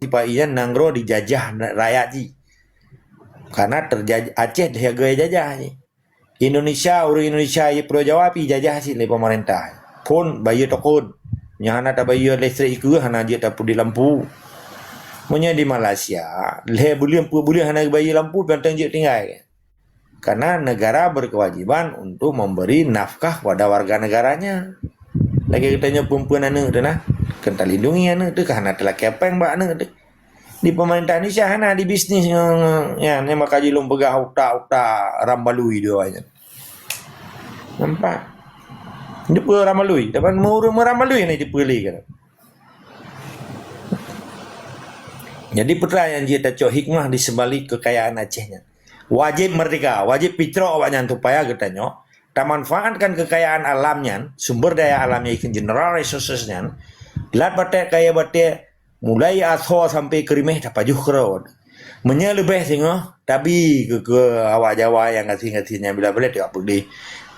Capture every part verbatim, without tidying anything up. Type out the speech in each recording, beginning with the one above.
Pak Ian nanggroe dijajah rakyat jih. Karena terjaj-, Aceh siaga jajah jih. Indonesia, ureuëng Indonesia di Pulo Jawa pih jajah cit lé pemerintah. Phon bayeue tokon. Nyang hana tabayeue listrik ikeue hana jeuet tapeudeh lampu. Meunyoe di Malaysia, lhée buleuen, peuet buleuen hana bayeue lampu, pantang jeuet tinggai. Karena negara berkewajiban untuk memberi nafkah kepada warga negaranya. Lagée geutanyoe peue-peue aneuëk teuh nah, keu talindungi aneuëk teuh, ka hana teulakée péng bak aneuëk teuh. Di pemerintah Indonesia hana di bisnis ngon, ngon, nyan, nyan maka jilong peugah utak-utak ram balui dia awaknyan. Nampak? Dipeue ram balui? Dapat meureueng ram balui ni dipeue lé kan. Jadi, peue nyang jeuet tacok hikmah di sebalik kekayaan Aceh nyan. Wajib merdeka, wajib pitrok awaknyan supaya geutanyoe tamanfaatkan kekayaan alam nyan, sumber daya alam nyang ikheun general resources nyan, lat batée kayée batée, mulai asoe sampai keurimeh tapajoh keudroe. Meunyoe leubeh singoh, tabi keu, keu awak Jawa nyang gasien-gasien nyan bila-bila tiap peugléh,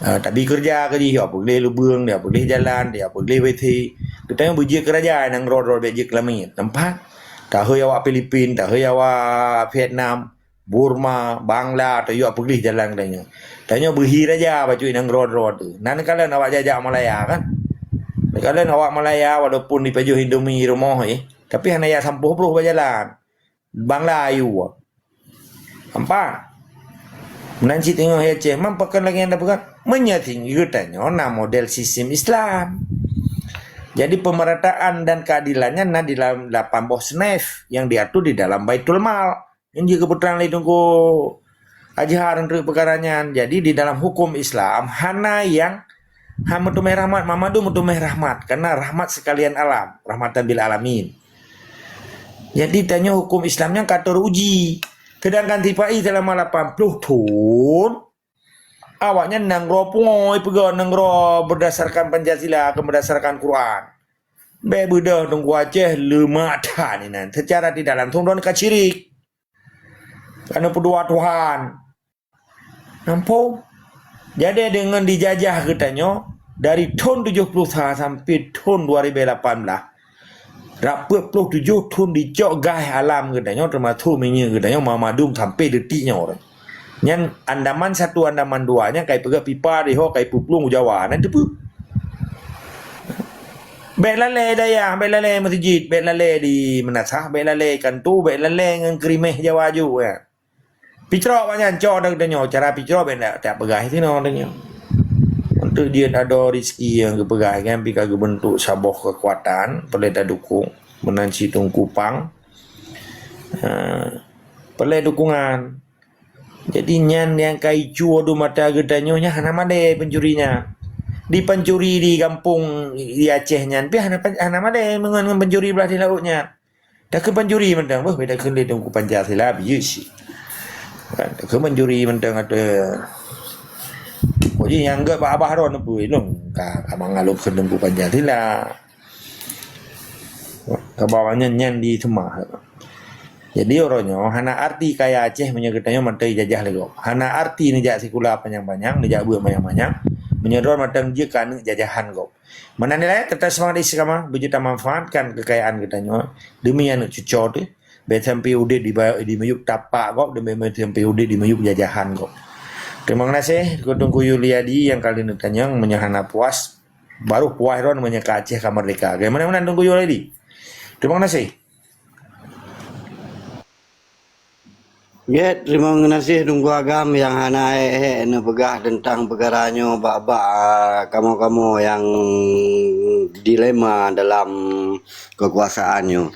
eh, tabi keureuja keu jih, tiap peugléh lubeueng, tiap peugléh jalan, tiap peugléh W C. Geutanyoe beujeuet keu raja nyang rot-rot bék jeuet keu lamiet. Nampak? Tahôi awak Filipin, tahôi awak Vietnam, Burma, Bangla, tayue peugléh jalan geutanyoe. Tanyoe beuhi raja bacut nyang rot-rot tu. Nan kalon awak jajak Malaya kan? Nan kalon awak Malaya walaupun jipajoh Indomie rumoh eh, tapi hana ya sampôh broh bak jalan. Bangla ayue. Nampak? Meunan cit teungoh Aceh, man pakon lagée nyang tapeugah? Meunyoe tinggi geutanyoe na model sistem Islam. Jadi pemerataan dan keadilannya na di dalam lapan boh snif yang diatur di dalam Baitul Mal. Nyang jeuet geupeutrang lé Teungku Azhar untuk peukara nyan. Jadi di dalam hukum Islam hana nyang ha meuteumé rahmat, mamadu meuteumé rahmat, karena rahmat sekalian alam, rahmatan bil alamin. Jadi tanyoe hukum Islam nyan ka teruji. Sedangkan sipa-i selama lapan ploh thon, awaknyan nanggroe pungoe peugah nanggroe berdasarkan Pancasila, berdasarkan Quran. Bék beudoh Teungku Aceh leumak that inan. Secara tidak langsung droen ka syirik. Ka neupeudua Tuhan. Nampak? Jadi deungon dijajah geutanyoe dari thon tujoh ploh sa sampai thon dua ribu lapan belas. Rap peuet ploh tujoh thon dicok gaih alam geutanyoe, teumasok minyeuk geutanyoe, mamadu sampai detik nyoe. Nyan Andaman satu, Andaman dua nyan kai peugah pipa diho kai peuplueng u Jawa. Nyan teupeu. Bék lalée dayah, bék lalée meuseujid, bék lalée di meunasah, bék lalée kantu, bék lalée ngon keurimeh Jawa ju, ya. Pitrok awaknyan, cok dah geutanyoe. Cara pitrok bék tak, tak peugah sinoe tanyoe. Untuk dia ada rezeki nyang geupeugah kan, pi ka geubentuk saboh kekuatan, peureulée tadukung. Meunan cit Teungku Pang. Ha, peureulée dukungan. Jadi nyan nyang ka icu adu mata geutanyoe nyan hana malée pencuri nyan. Di pencuri di gampông di Aceh nyan pih hana, hana malée meungon ngon pencuri blah di laôt nyan. Takheun pencuri mantong, beuh, beda kheun lé Teungku Pancasila, bieu si. Kan, takheun pencuri mantong atau. Jadi nyang geuh bak abah ron pun, ilong ka, ka mangat lôn kheun Teungku Pancasila. Ka bawa nyan, nyan di seumah. Jadi uroe nyoe hana arti kaya Aceh meunyoe geutanyoe mantong jajah lé gob. Hana arti neujak sikula panyang-panyang, neujak beuet manyang-manyang, meunyoe droe mantong jeuet keu aneuëk jajahan gob. Meunan nilai, teutab seumangat istiqamah, beujeuet tamanfaatkan keukayaan geutanyoe deumi aneuëk cucoe teuh. Bék sampai udeb di ba-, di miyueb tapak gob, dan bék sampai udeb di miyueb jajahan gob. Terima kasih keu Teungku Yuliadi nyang ka lheueh neutanyong, meunyoe hana puas, baru puas droen meunyoe ka Aceh ka merdeka. Oke, meunan-meunan Teungku Yuliadi. Terima kasih. Gét, terima kasih Teungku Agam nyang hana hék-hék neupeugah teuntang peukara nyoe bak-bak, ah, kamoe-kamoe nyang dilema dalam keukuasaan nyoe.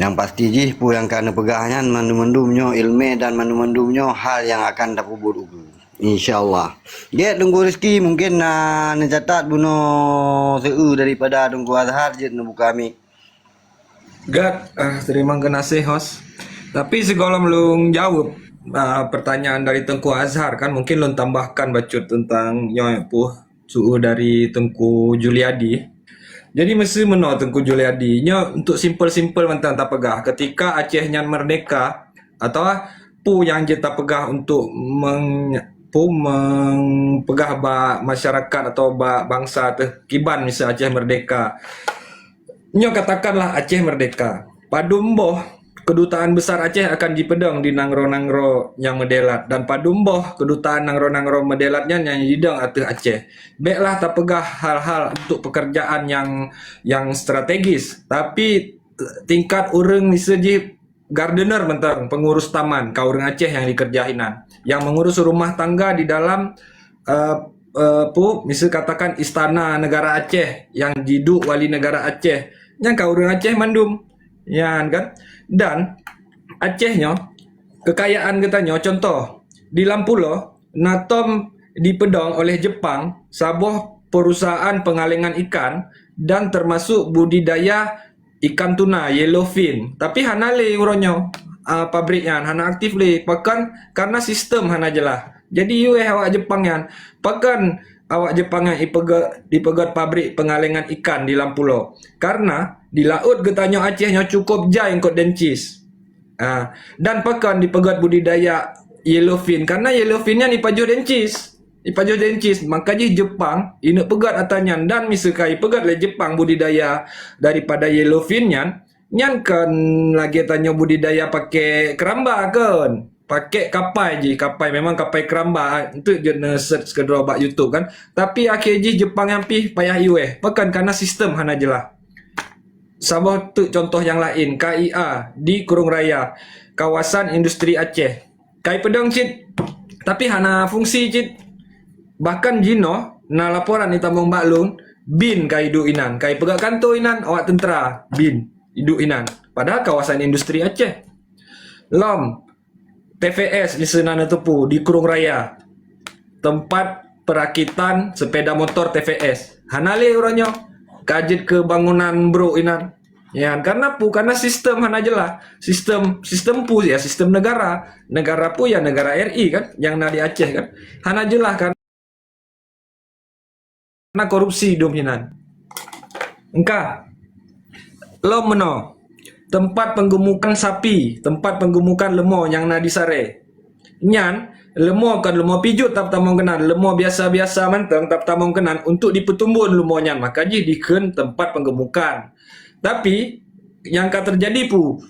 Nyang pasti jih, peue nyang ka neupeugah nyan mandum-mandum nyoe iéleumé dan mandum-mandum nyoe hal nyang akan tapeubuet ukeue. Insya Allah. Gét Teungku Rizki, mungkin na neucatat bunoe seu daripada Teungku Azhar jeuet neubuka mic. Gét, ah, terima kasih, host. Tapi sigohlom lôn jaweueb, ah, pertanyaan dari Teungku Azhar kan, mungkin lôn tambahkan bacut teuntang nyoe peue, su dari Teungku Juliadi. Jadi, meuseu meunoe Teungku Juliadi, nyoe untuk simpel-simpel mantong tapeugah, ketika Aceh nyan merdeka, atawa peue nyang jeuet tapeugah untuk meng-, peue meupeugah bak masyarakat atau bak bansa teuh kiban miseu Aceh merdeka. Nyoe katakanlah Aceh merdeka. Padum boh keudutaan besar Aceh akan jipeudong di nanggroe-nanggroe nyang meudelat, dan padum boh keudutaan nanggroe-nanggroe meudelat nyan nyang jidong ateueh Aceh. Béklah tapeugah hal-hal untuk pekerjaan nyang, nyang strategis, tapi tingkat ureuëng miseue jih gardener mantong, pengurus taman, ka ureuëng Aceh nyang dikeureuja inan. Nyang mengurus rumah tangga di dalam, eh, eh, pu, miseue katakan istana negara Aceh, nyang jiduek wali negara Aceh, nyan ka ureuëng Aceh mandum. Nyan kan. Dan Aceh nyoe, kekayaan geutanyoe, contoh, di lam pulo, na tom dipeudong oleh Jepang saboh perusahaan pengalengan ikan dan termasuk budidaya ikan tuna yellowfin. Tapi hana lé uroe nyoe, ah, pabrik nyan hana aktif lé. Pakon? Karena sistem hana jeulaih. Jadi, iweh awak Jepang nyan. Pakon awak Jepang nyan ipeugét, dipeugét pabrik pengalengan ikan di lam pulo? Karena di laôt geutanyoe Aceh nyoe cukup jai eungkôt dencis. Ah, dan pakon dipeugét budidaya yellowfin? Karena yellowfin nyan ipajoh dencis. Ipajoh dencis, maka jih Jepang ineuk peugét atra nyan, dan miseue ka ipeugét lé Jepang budidaya daripada yellowfin nyan, nyan kon lagée tanyoe budidaya pakai keramba kon. Pakai kapai jih, kapai memang kapai keramba, ah, enteuk jeuet neu-search keudroe bak YouTube kan. Tapi akhé jih Jepang nyan pih payah iweh. Pakon? Karena sistem hana jeulaih. Saboh teuk contoh nyang laén, K I A di Krueng Raya, kawasan industri Aceh. Ka ipeudong cit, tapi hana fungsi cit. Bahkan jinoe na laporan itamong bak lôn, bin ka iduek inan, ka ipeugét kantô inan awak teuntra, bin iduek inan. Padahal kawasan industri Aceh. Lom, T V S miseue na neuteupeue di Krueng Raya, teumpat perakitan sepeda motor T V S. Hana lé uroe nyoe, ka jeuet keu bangunan brok inan. Ya, karena pu, karena sistem hana jeulaih. Sistem, sistem pu ya, sistem negara. Negara pu ya negara R I kan, nyang na di Aceh kan. Hana jeulaih kan. Karena korupsi dum hinan. Engka. Lom meunoe. Tempat penggemukan sapi, tempat penggemukan leumo nyang na di Saré. Nyan, leumo kon leumo pijot tapeutamong keunan, leumo biasa-biasa mantong tapeutamong keunan untuk dipeutumbon leumo nyan, maka jih dikheun tempat penggemukan. Tapi, nyang ka teujadi pu,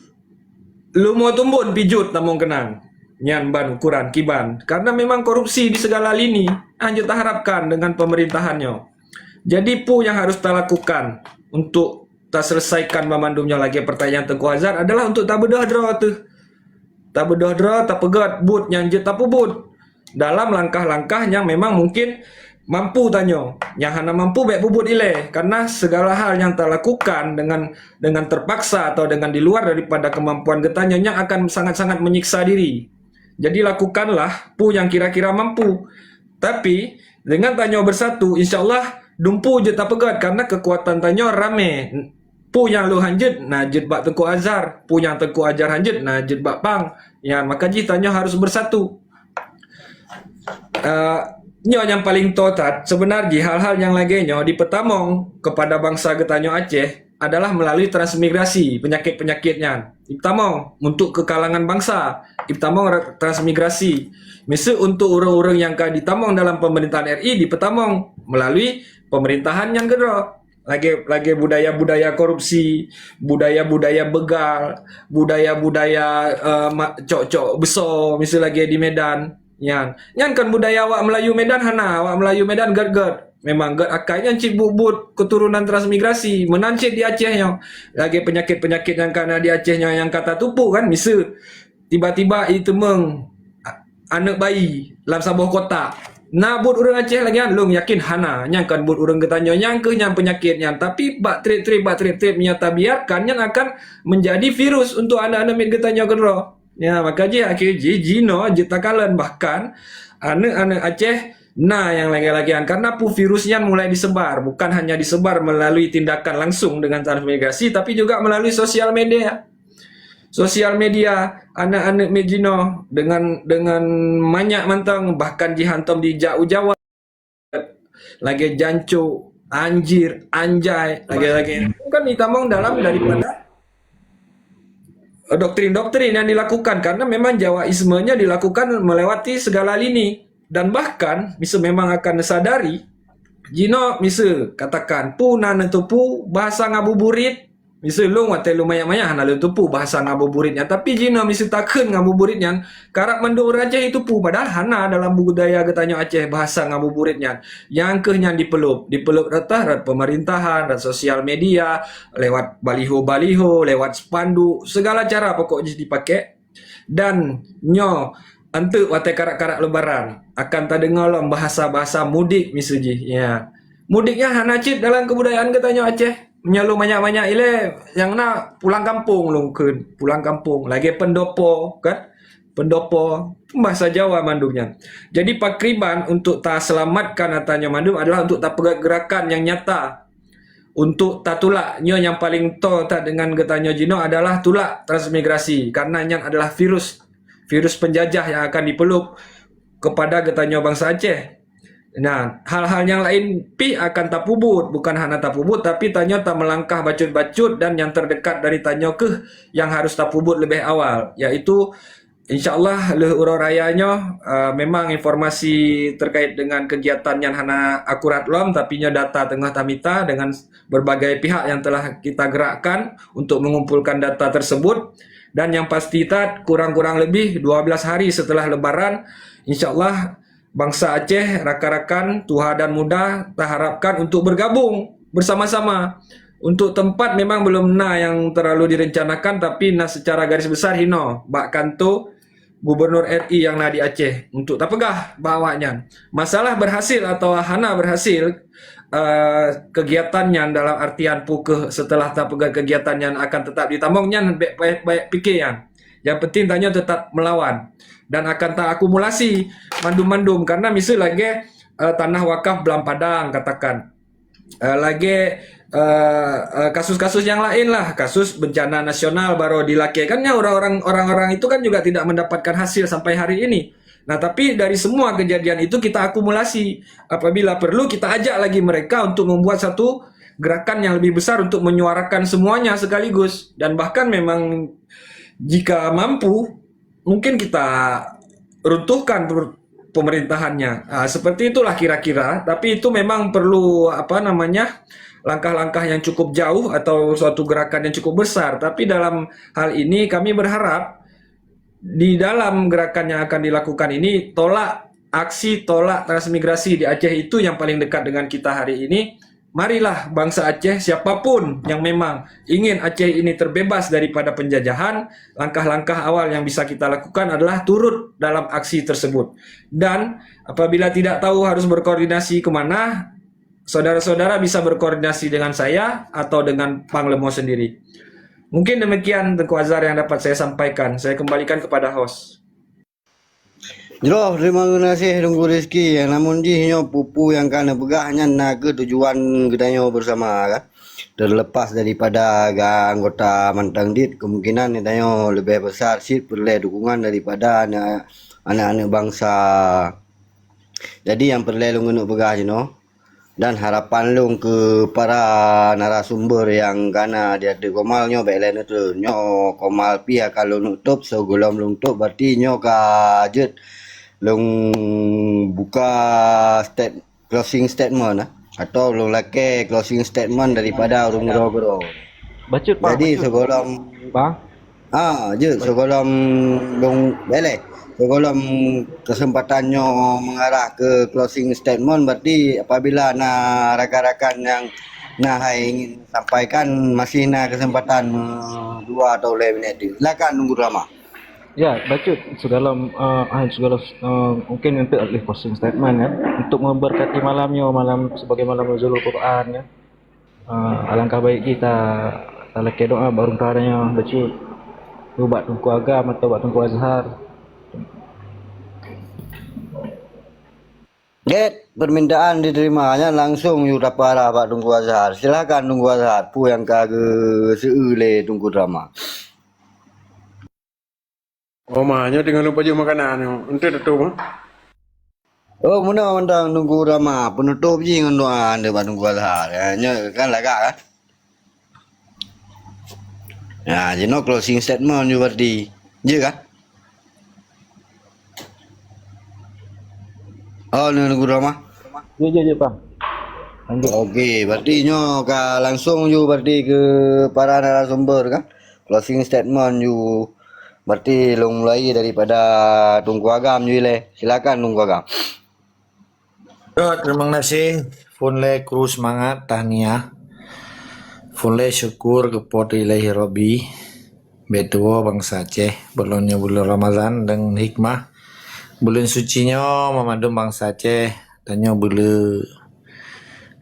leumo tumbon pijot tamong keunan. Nyan ban ukuran kiban. Karena memang korupsi di segala lini, hanjeuet taharapkan dengan pemerintahan nyoe. Jadi, pu nyang harus talakukan untuk taselesaikan banmandum nyoe lagée pertanyaan Teungku Azhar adalah untuk tabeudôh droe teuh. Tabeudôh droe, tapeugét buet nyang jeuet tapeubuet dalam langkah-langkah nyang memang mungkin mampu tanyoe. Nyang hana mampu bék peubuet ilée, karena segala hal nyang talakukan dengan, dengan terpaksa atau dengan di luar daripada kemampuan geutanyoe, nyan akan sangat-sangat menyiksa diri. Jadi lakukanlah pu nyang kira-kira mampu. Tapi dengan tanyoe bersatu, insya Allah dumpu jeuet tapeugét karena kekuatan tanyoe ramé. Pu nyang lôn hanjeuet na jeuet bak Teungku Azhar, pu nyang Teungku Azhar hanjeuet na jeuet bak pang. Ya, maka jih tanyoe harus bersatu. Uh, nyoe nyang paling totat, sebenar jih hal-hal nyang lagée nyoe dipeutamong kepada bangsa geutanyoe Aceh adalah melalui transmigrasi penyakit-penyakit nyan. Ipeutamong untuk kekalangan bangsa, ipeutamong transmigrasi. Miseue untuk ureuëng-ureuëng nyang ka ditamong dalam pemerintahan R I dipeutamong melalui pemerintahan nyang keudroe. Lagée, lagée budaya-budaya korupsi, budaya-budaya begal, budaya-budaya uh, cok-cok beso, miseue lagée di Medan. Nyan, nyan kan budaya awak Melayu Medan hana, awak Melayu Medan gét-gét. Memang gét akai nyan cit buet-buet keturunan transmigrasi. Meunan cit di Aceh nyoe. Lagée penyakit-penyakit nyang ka na di Aceh nyoe nyang ka tatupeue kan, miseue tiba-tiba iteumeung aneuëk bayi lam saboh kotak. Na buet ureuëng Aceh lagée nyan, lôn yakin hana. Nyan kan buet ureuëng geutanyoe, nyan keuh nyan penyakit nyan. Tapi bak treb-treb, bak treb-treb nyang tabiarkan nyan akan menjadi virus untuk aneuëk-aneuëk miet geutanyoe keudroe. Ya, maka jih akhé jih jinoe jeuet takalon, bahkan aneuëk-aneuëk Aceh na nyang lagée-lagée nyan karena pu virus nyan mulai disebar, bukan hanya disebar melalui tindakan langsung dengan transmigrasi tapi juga melalui sosial media. Sosial media aneuëk-aneuëk miet jinoe dengan, dengan manyak mantong, bahkan jih hantom dijak u Jawa. Lagée jancok, anjir, anjay, lagée-lagée. Itu kan ditamong dalam daripada doktrin-doktrin yang dilakukan karena memang Jawaisme nyoe dilakukan melewati segala lini dan bahkan miseue memang akan disadari jinoe miseue katakan pu na neuteupeue bahasa ngabuburit Miseue lôn watée lôn manyak-manyak hana lôn teupeu bahasa ngabuburit nyan, tapi jinoe miseue takheun ngabuburit nyan, karab mandum ureuëng Aceh jiteupeue, padahai hana dalam budaya geutanyoe Aceh bahasa ngabuburit nyan. Nyang kheueh nyan dipeulop, dipeulop rot-rot pemerintahan, rot sosial media, lewat baliho-baliho, lewat spanduk, segala cara pokok jih dipakai. Dan nyoe, eunteuk watée karab-karab Lebaran, akan tadeungoe lom bahasa-bahasa mudik miseue jih. Ya. Mudik nyan hana cit dalam kebudayaan geutanyoe Aceh. Meunyoe lôn manyak-manyak ilée, nyang na pulang kampung lôn kheun, pulang kampung. Lagée pendopo, kan? Pendopo, bahasa Jawa mandum nyan. Jadi pakriban untuk taselamatkan ata nyoe mandum adalah untuk tapeugét gerakan nyang nyata. Untuk tatulak, nyoe nyang paleng toe that deungon geutanyoe jinoe adalah tulak transmigrasi, karena nyan adalah virus, virus penjajah yang akan dipeulop kepada geutanyoe bansa Aceh. Nah, hal-hal nyang laén pih akan tapeubuet, bukan hana tapeubuet, tapi tanyoe tameulangkah bacut-bacut dan nyang terdekat dari tanyoe kheueh nyang harus tapeubuet leubeh awal, yaitu insya Allah lheueh uroe raya nyoe, eh, memang informasi terkait dengan kegiatan nyan hana akurat lom, tapi nyoe data teungoh tamita dengan berbagai pihak yang telah kita gerakkan untuk mengumpulkan data tersebut. Dan yang pasti that, kurang-kurang lebih dua belas hari setelah Lebaran, insya Allah bansa Aceh, rakan-rakan, tuha dan muda, taharapkan untuk bergabung bersama-sama. Untuk tempat memang belum na yang terlalu direncanakan, tapi na secara garis besar hino bak kanto Gubernur R I nyang na di Aceh untuk tapeugah bak awaknyan. Masalah berhasil atau hana berhasil, eh, kegiatan nyan dalam artian peu kheueh setelah tapeugah kegiatan nyan akan tetap ditamong nyan, bék, bék, bék pike nyan. Yang penting tanyoe tetap melawan dan akan taakumulasi mandum-mandum, karena miseue lagée, eh, tanah wakaf Blang Padang katakan. Eh, lagée, eh, eh, kasus-kasus nyang laén lah, kasus bencana nasional baru dilakée. Kan ya orang-orang, orang-orang itu kan juga tidak mendapatkan hasil sampai hari ini. Nah, tapi dari semua kejadian itu kita akumulasi. Apabila perlu, kita ajak lagi mereka untuk membuat satu gerakan yang lebih besar untuk menyuarakan semuanya sekaligus. Dan bahkan memang jika mampu, mungkin kita runtuhkan per-, pemerintahannya. Ah, seperti itulah kira-kira, tapi itu memang perlu, apa namanya, langkah-langkah yang cukup jauh atau suatu gerakan yang cukup besar. Tapi dalam hal ini kami berharap di dalam gerakan yang akan dilakukan ini, tolak, aksi tolak transmigrasi di Aceh itu yang paling dekat dengan kita hari ini. Marilah bansa Aceh, siapapun yang memang ingin Aceh ini terbebas daripada penjajahan, langkah-langkah awal yang bisa kita lakukan adalah turut dalam aksi tersebut. Dan apabila tidak tahu harus berkoordinasi ke mana, saudara-saudara bisa berkoordinasi dengan saya atau dengan Panglima sendiri. Mungkin demikian, Teungku Azhar, yang dapat saya sampaikan. Saya kembalikan kepada host. Jroh, terima kasih Teungku Rizky. Namun jih nyoe peue-peue nyang ka neupeugah nyan na kheueh tujuan geutanyoe bersama, kan? Terlepas daripada ga-, anggota mantong dit, kemungkinan geutanyoe leubeh besar cit peureulée dukungan daripada aneuk, aneuk-aneuk bansa. Jadi nyang peureulée lôn keuneuk peugah jinoe, dan harapan lôn keu para narasumber nyang ka na di ateueh Komal nyoe bék lé neutreun. Nyoe Komal pih akan lôn nutup, sigohlom lôn tutup, berarti nyoe ka jeuet lôn buka stat-, closing statement, eh, atau lôn lakée closing statement daripada ureuëng droe keudroe. Bacut, Pak, jadi bacut. Sigohlom Bang? Ah, jeuet, sigohlom lôn, bék lé. Sigohlom kesempatan nyoe mengarah ke closing statement, berarti apabila na rakan-rakan nyang na hai ingin sampaikan, masih na kesempatan, eh, dua atau lhée minit. Silakan Teungku Rama. Ya, bacut, sigohlom, eh, ah, sigohlom, eh, mungkin untuk lé closing statement, kan, untuk memberkati malam nyoe, malam sebagai malam Nuzulul Quran, kan. Ah, alangkah baik jih ta-, talakée doa bak ureuëng tuha tanyoe, bacut, bak Teungku Agam atau bak Teungku Azhar. Gét, permintaan diterima, nyan langsung yue tapeurah bak Teungku Azhar. Silakan Teungku Azhar, peue nyang ka geuseu lé Teungku Rama. Oh, ma, nyoe teungoh lôn pajoh makanan nyoe. Enteuk tutoe, ma. Oh, meunoe mantong Teungku Rama, peunutôp jih ngon doa nibak Teungku Azhar. Ya, nyoe kan lagak kan? Ya, jinoe closing statement ju berarti. Jeuet kan? Oh, nyoe Teungku Rama. Jeuet, jeuet, jeuet, Bang. Okey, berarti nyoe ka langsung ju berarti ke para narasumber kan. Closing statement ju berarti lôn mulai daripada Teungku Agam ju ilée. Silakan Teungku Agam. Terima kasih. Phôn lé kru seumangat tahniah. Phôn lé syukur keu Po teu Ilahi Rabbi. Bèk tuwoe bansa Aceh, buleuen nyoe buleuen Ramadhan dan hikmah. Buleuen suci nyoe meumandum bansa Aceh, tanyoe beuleu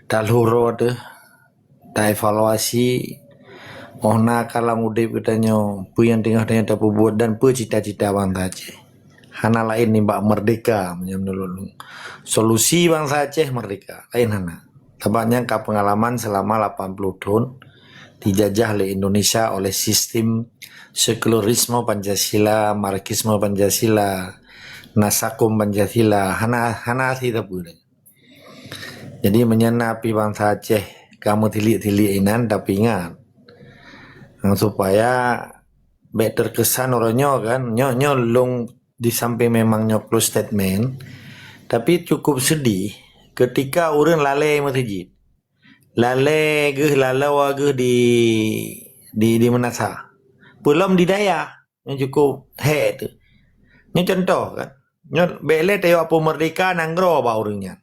talhuro teuh, taevaluasi, oh na ka lam udeb geutanyoe, peue nyang teungoh tanyoe tapeubuet dan peue cita-cita bansa Aceh. Hana laén nibak merdeka, meunyoe meunurot lôn. Solusi bansa Aceh merdeka, laén hana. Sabab nyan ka peungalaman seulama lapan puluh thon dijajah lé Indonesia oleh sistem sekularisme Pancasila, Marxisme Pancasila, Nasakom Pancasila, hana hana hase sapeue lé. Jadi meunyoe na pih bansa Aceh ka meutilik-tilik inan, tapi ingat, supaya bèk terkesan uroe nyoe kan, nyoe nyoe lôn di samping memang nyoe close statement, tapi cukup sedih ketika ureueng lalée meuseujid. Lalée geuh, laloe geuh di di di meunasah. Peulom di dayah, nyoe cukup hék teuh. Nyoe contoh kan. Nyoe bèk lé tayue peumerdeka nanggroe bak ureueng nyan.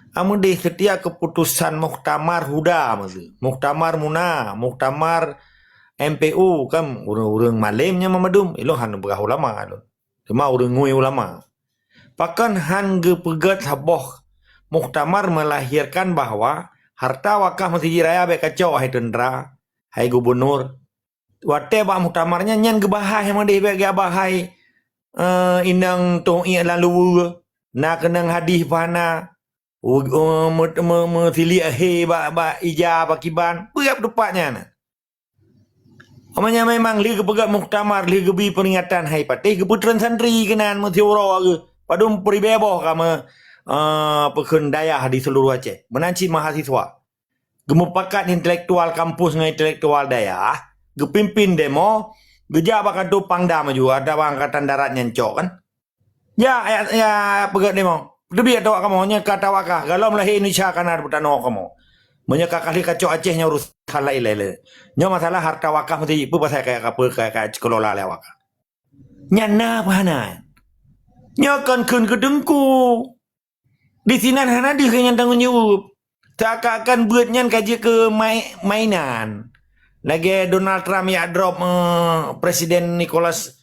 Ameudeh setiap keputusan muktamar huda meuseue, muktamar muna, muktamar M P U kan ureueng-ureueng malém nyang meumandum, ilôn hana peugah ulama lôn. Teuma ureueng ngui ulama. Pakon han geupeugét saboh muktamar melahirkan bahwa harta wakaf Mesjid Raya bèk kacok hai teuntra, hai gubunur. Watèe bak muktamar nyan, nyan geubahai hai meudeh bèk geubahai, eh, inong tong iek lam luweue, na keunong hadih pah na, u-, eh, me-, me-, meusiliek he bak, bak ija bak kiban. Peue geupeuteupat nyan? Umpamanya memang lheueh geupeugét muktamar, lheueh geubi peuringatan hai patéh, geupeutreun santri keunan meusiuroe geuh. Padum peuribèe boh ka meu, eh, peukheun dayah di seuluruh Aceh. Meunan cit mahasiswa. Geumupakat intelektual kampus ngon intelektual dayah, geupimpin demo, geujak bak kanto Pangdam aju, atawa Angkatan Darat nyan cok kan. Ya, ya, ya, peugét demo. Teubiet tawak kamoe, nyoe ka tawakah. Galom lahé Indonesia ka na beutanoh kamoe. Meunyoe ka kali kacok Aceh nyoe urusan laén lé. Nyoe masalah harta wakaf meuseujid, peue pasai kaya kapeu kaya, kaya kelola lé wakaf. Nyan na apa hana? Nyoe kon kheun keu teungku. Di sinan hana deuh nyang tanggong jaweueb. Seakan-akan beuet nyan ka jeuet keu mai-, mainan. Lagèe Donald Trump yak drop, eh, Presiden Nicolas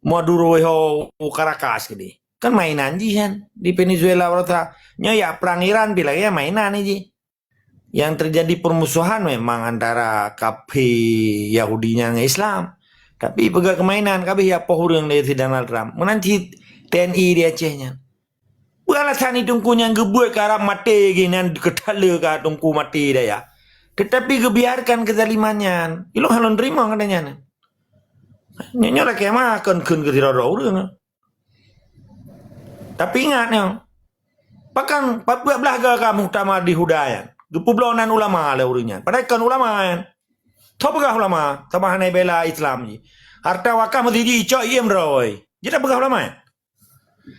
Maduro ho u Caracas keudeh. Kan mainan jih nyan di Venezuela baroesa. Nyoe yak prang Iran pih lagèe mainan jih. Yang terjadi permusuhan memang antara kafé Yahudi nyan ngon Islam. Tapi peugah keu mainan, ka abéh ya poh ureueng lé si Donald Trump. Meunan cit T N I di Aceh nyan. Peue alasan di teungku nyan geubeuet keu harab maté geuh nyan, keu taleue keu teungku maté dayah. Tetapi geubiarkan keuzaliman nyan. Ilôn hana lôn teurimong kata nyan. Nyoe, nyoe lakèe meu'ah kon kheun keu sidroe-droe ureueng. Tapi ingat nyoe, pakon pat peuet blah ga ka muktamar di Huda nyan? Geupeubloe nan ulama lé ureueng nyan. Padahai kon ulama nyan. Tho peugah ulama, sama hana bela Islam jih. Harta wakaf meuseujid jicok iem droe. Jeuet peugah ulama nyan.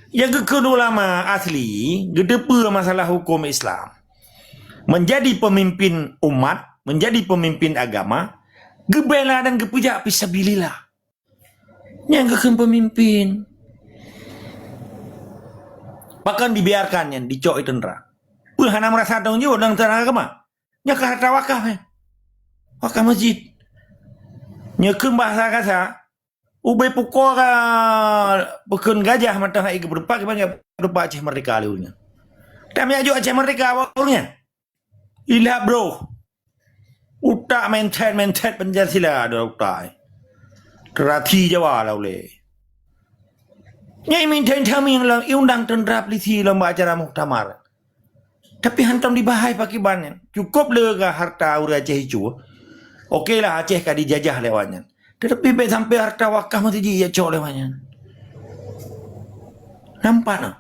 Nyang geukheun ulama asli, geuteupeue masalah huköm Islam. Menjadi pemimpin umat, menjadi pemimpin agama, geubela dan geupeujak fisabilillah. Nyang geukheun pemimpin. Pakon dibiarkan nyan dicok i teuntra? Peue hana meurasa tanggung jaweueb dalam teuntang agama? Nyan ka harta wakaf, eh. Wakaf masjid. Nyoe kheun bahasa kasa, ubé pukoe ka peukheun gajah mantong hai geupeureupat, kiban geupeureupat Aceh Merdeka lé ureueng nyan. Tam jak jok Aceh Merdeka bak ureueng nyan. Ilap broh. Utak menthet-menthet Pancasila ada utak. Terati Jawa lah uleh. Nyai minta tameng lam undang tentera polisi lom bak acara muktamar. Tapi hantom dibahai pakiban nyan. Cukup le ka harta ureueng Aceh icu. Oke lah, Aceh ka dijajah lewat nyan. Tetapi bèk sampai harta wakaf masjid ya cok lewat nyan. Nampak nah.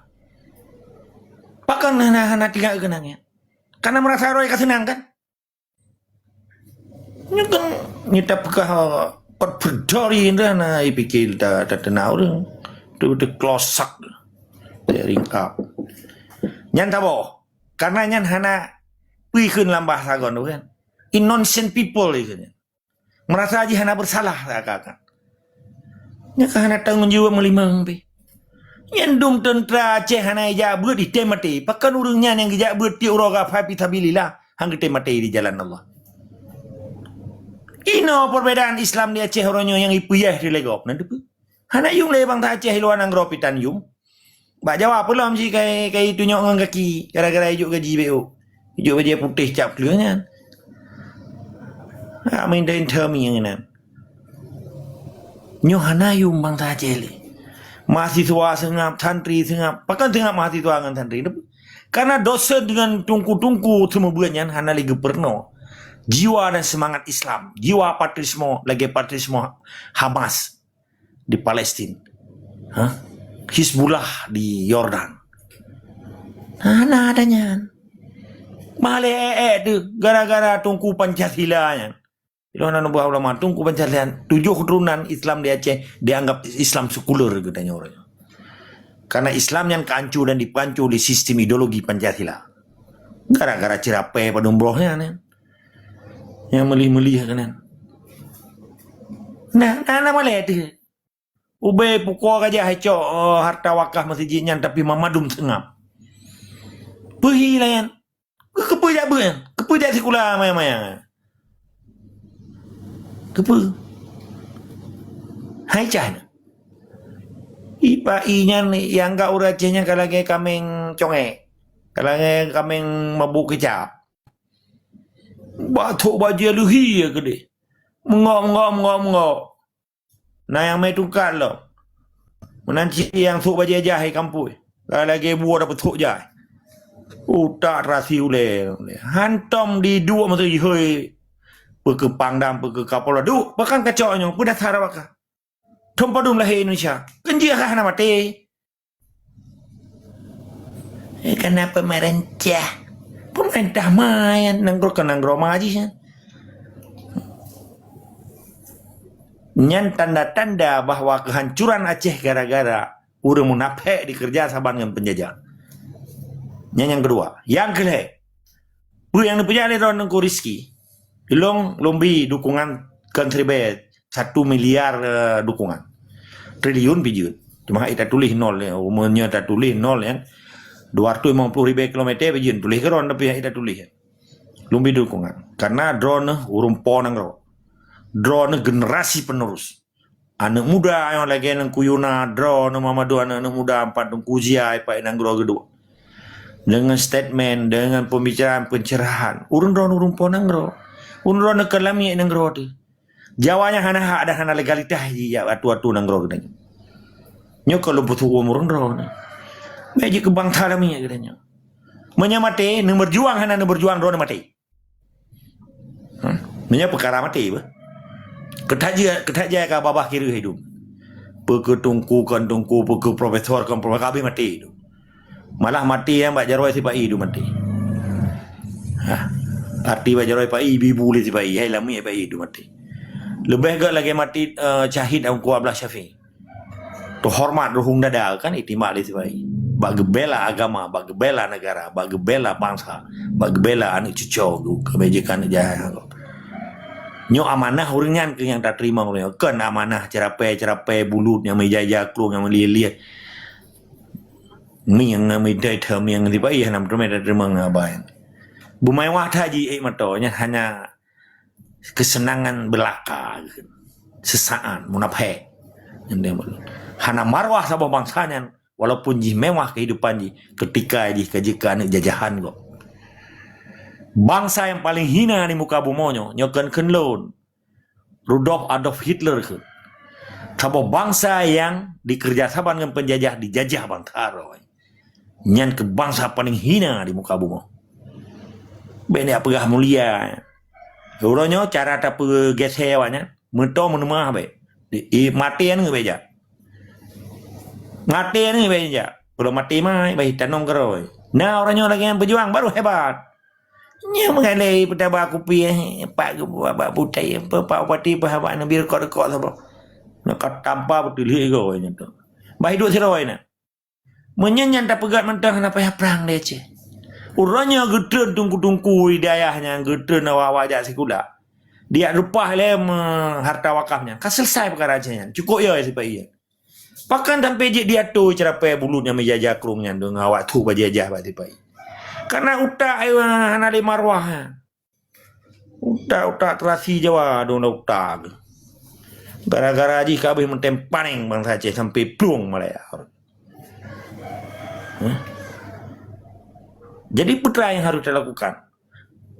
Pakon hana hana tinggal kenangan. Karena merasa roh ka senang kan? Nyoe kan nyoe tapeugah kot peudori dah na ipikir ta ta tena ureueng. Tu tu klosak. Teringkap. Nyan saboh. Karena nyan hana Peue kheun lam bahasa gob tu kan? Innocent people kheun. Merasa jih hana bersalah seakan-akan. Nyan ka hana tanggong jaweueb meulimong pih. Nyan dum teuntra Aceh hana ijak beuet, item maté. Pakon ureuëng nyan nyang geujak beuet tiep uroe gafai fi sabilillah, han geutem maté di jalan Allah. Inoe perbedaan Islam di Aceh uroe nyoe nyang ipeuyah di lé gob. Na teupeue? Hana yum lé bansa Aceh i luwa nanggroe pih tan yum. Bak Jawa peulom jih kai, kai tunyok ngon gaki gara-gara ijok gaji B O. Ijok bajée putéh cap kleueng nyan. Ha, main dain thami nyan. Nyoe hana yum bansa Aceh lé. Mahasiswa seungab, santri seungab. Pakon seungab mahasiswa ngon santri? Karena dosen dengan tungku-tungku seumeubeuet nyan hana lé geupeurunoe jiwa dan semangat Islam, jiwa patriotisme lagée patriotisme Hamas di Palestina. Hah? Hizbullah di Yordan. Hana ada nyan. Malah ék-ék tu gara-gara tungku Pancasila nyan. Ilong na buah ulama tungku Pancasila, tujoh keturunan Islam di Aceh dianggap Islam sekuler geutanyoe uroe nyoe. Karena Islam nyan kaancu dan dipancu di sistem ideologi Pancasila. Gara-gara ceurapée padum broh nyan, nyan. Nyang meulih-meulih keunan. Nah, na, na malée teuh. Ubé pukoe gajah icok, eh, harta wakaf masjid nyan tapi mamadum seungab. Peuhi layan. Keupeue jak beuet nyan? Keupeue jak sikula maya-maya? Keupeue? Hai cah nyan. Ipa i nyan nyang gak ureuëng Aceh nyan ka lagée kaméng congék. Ka lagée kaméng mabuk keucap. Bathok bajée leuhi ya keudeh. Meungok, meungok, meungok, meungok. Na nyang mé tungkat lom. Meunan cit nyang sôk bajée jai kampui. Ka lagée buoh dapeuthok jai. Utak terasi ulée. Hantom diduek meuteujihôi. Peu keu pangdam, peu keu kapol. Duek, pakon kacok nyoe, peue dasar awak ka? Thon padum lahé Indonesia. Keunjeuet hana maté. Eh, kana pemerintah. Pemerintah ma nyan, nanggroe keu nanggroe ma jih nyan. Nyan tanda-tanda bahwa kehancuran Aceh gara-gara ureuëng munafék dikeureuja saban ngon peunjajah. Nyan nyang keudua. Nyang keulhée, peue nyang neupeujak lé droeneuh Teungku Rizky? Ilong lôn bi dukungan kon siribée satu miliar, eh, dukungan. Triliun pih jeuet. Cuma hana tatuléh nol, ya. Umu nyoe tatuléh nol, ya. Dua ratus lima puluh ribu kilometer pih jeuet. Tuléh keudroe tapi hana tatuléh, ya. Lôn bi dukungan. Karena droeneuh ureuëng po nanggroe. Droeneuh generasi penerus. Aneuëk muda nyang lagée ngon Teungku Yuna, droeneuh meumadum aneuëk-aneuëk muda pat Teungku Zia, pat nanggroe geuduek. Dengan statement, dengan pembicaraan, pencerahan. Ureuëng droeneuh ureuëng po nanggroe. Ureuëng droeneuh ka lamiet nanggroe teuh. Jawa nyan hana hak dan hana legalitas jijak atu-atu nanggroe geutanyoe. Nyoe ka lôn peusuwom ureuëng droeneuh. Bék jeuet keu bansa lamiet geutanyoe. Meunyoe maté, neubeujuang hana neubeujuang droeneuh maté. Hmm. Meunyoe peukara maté beuh. Keuthat jeuet, keuthat jai ka babah kireuh hidup. Peu keu teungku kon teungku, peu keu profesor kon profesor, ka habéh maté hidup. Malah maté nyang bak jaroe sipa-i tu maté. Ha. Arti bak jaroe sipa-i, ibu-ibu lé sipa-i, hai lamiet sipa-i tu maté. Leubeh gét lagée maté, eh, syahid Teungku Abdullah Syafi'i. Teuhoreumat ruhueng dada kan itimak lé sipa-i. Bak geubela agama, bak geubela negara, bak geubela bansa, bak geubela aneuëk cucoe geuh, keu beujaga aneuëk jaya. Nyoe amanah ureuëng nyan keuh nyang tateurimong lé nyoe. Kon amanah ceurapée-ceurapée bulut nyang meujaya-jaya krueng nyang meulieue-lieue. Mieng ngon midai teuh mieng tiba iya nam teumé tateurimong ngon abai. Beumewah that ji ék meuto nyan hanya keuseunangan beulaka, sesaat, munafék. Hana marwah saboh bansa nyan, walaupun jih mewah keuhidupan jih, keutika jih ka jeuet keu aneuëk jajahan gob. Bansa nyang paleng hina di muka bumoe nyoe, nyoe kon kheun lôn, Rudolf Adolf Hitler kheun. Saboh bansa nyang dikeureuja saban ngon peunjajah, dijajah bansa droe. Nyan keuh bansa paleng hina di muka bumoe. Bék neujak peugah mulia. Uroe nyoe cara tapeugét awak nyan, meuto meuneumah bék. I, i, maté aneuëk bék jak. Maté aneuëk bék jak. Kalau maté mai, bah tanong keurôi. Nah, uroe nyoe lagée nyan peujuang, baru hebat. Nyoe meugalai peutaba kupi, eh, pak geubuat bak putai, eh, pak upati peuhaba neubi rukok-rukok saboh. Nyoe ka tampa beuteuliek igoe nyoe tu. Bah hidup sidroe na. Meunyoe nyan tapeugét mantong hana payah prang di Aceh. Uroe nyoe geutreun teungku-teungku di dayah nyan, geutreun awak-awak jak sikula. Dijak reupah lé me-, harta wakaf nyan. Ka selesai peukara Aceh nyan. Cukôp yo sipa-i nyan. Pakon sampoe jeuet diatô ceurapée bulut nyang meujaja krueng nyan deungon awak tuek bajée-bajée bak sipa-i. Karena utak ayeueng hana lé marwah. Utak-utak terasi Jawa dong utak. Gara-gara jih ka abéh meutem panéng bansa Aceh sampoe plueng Malaya. Hah? Jadi peue nyang harus dilakukan?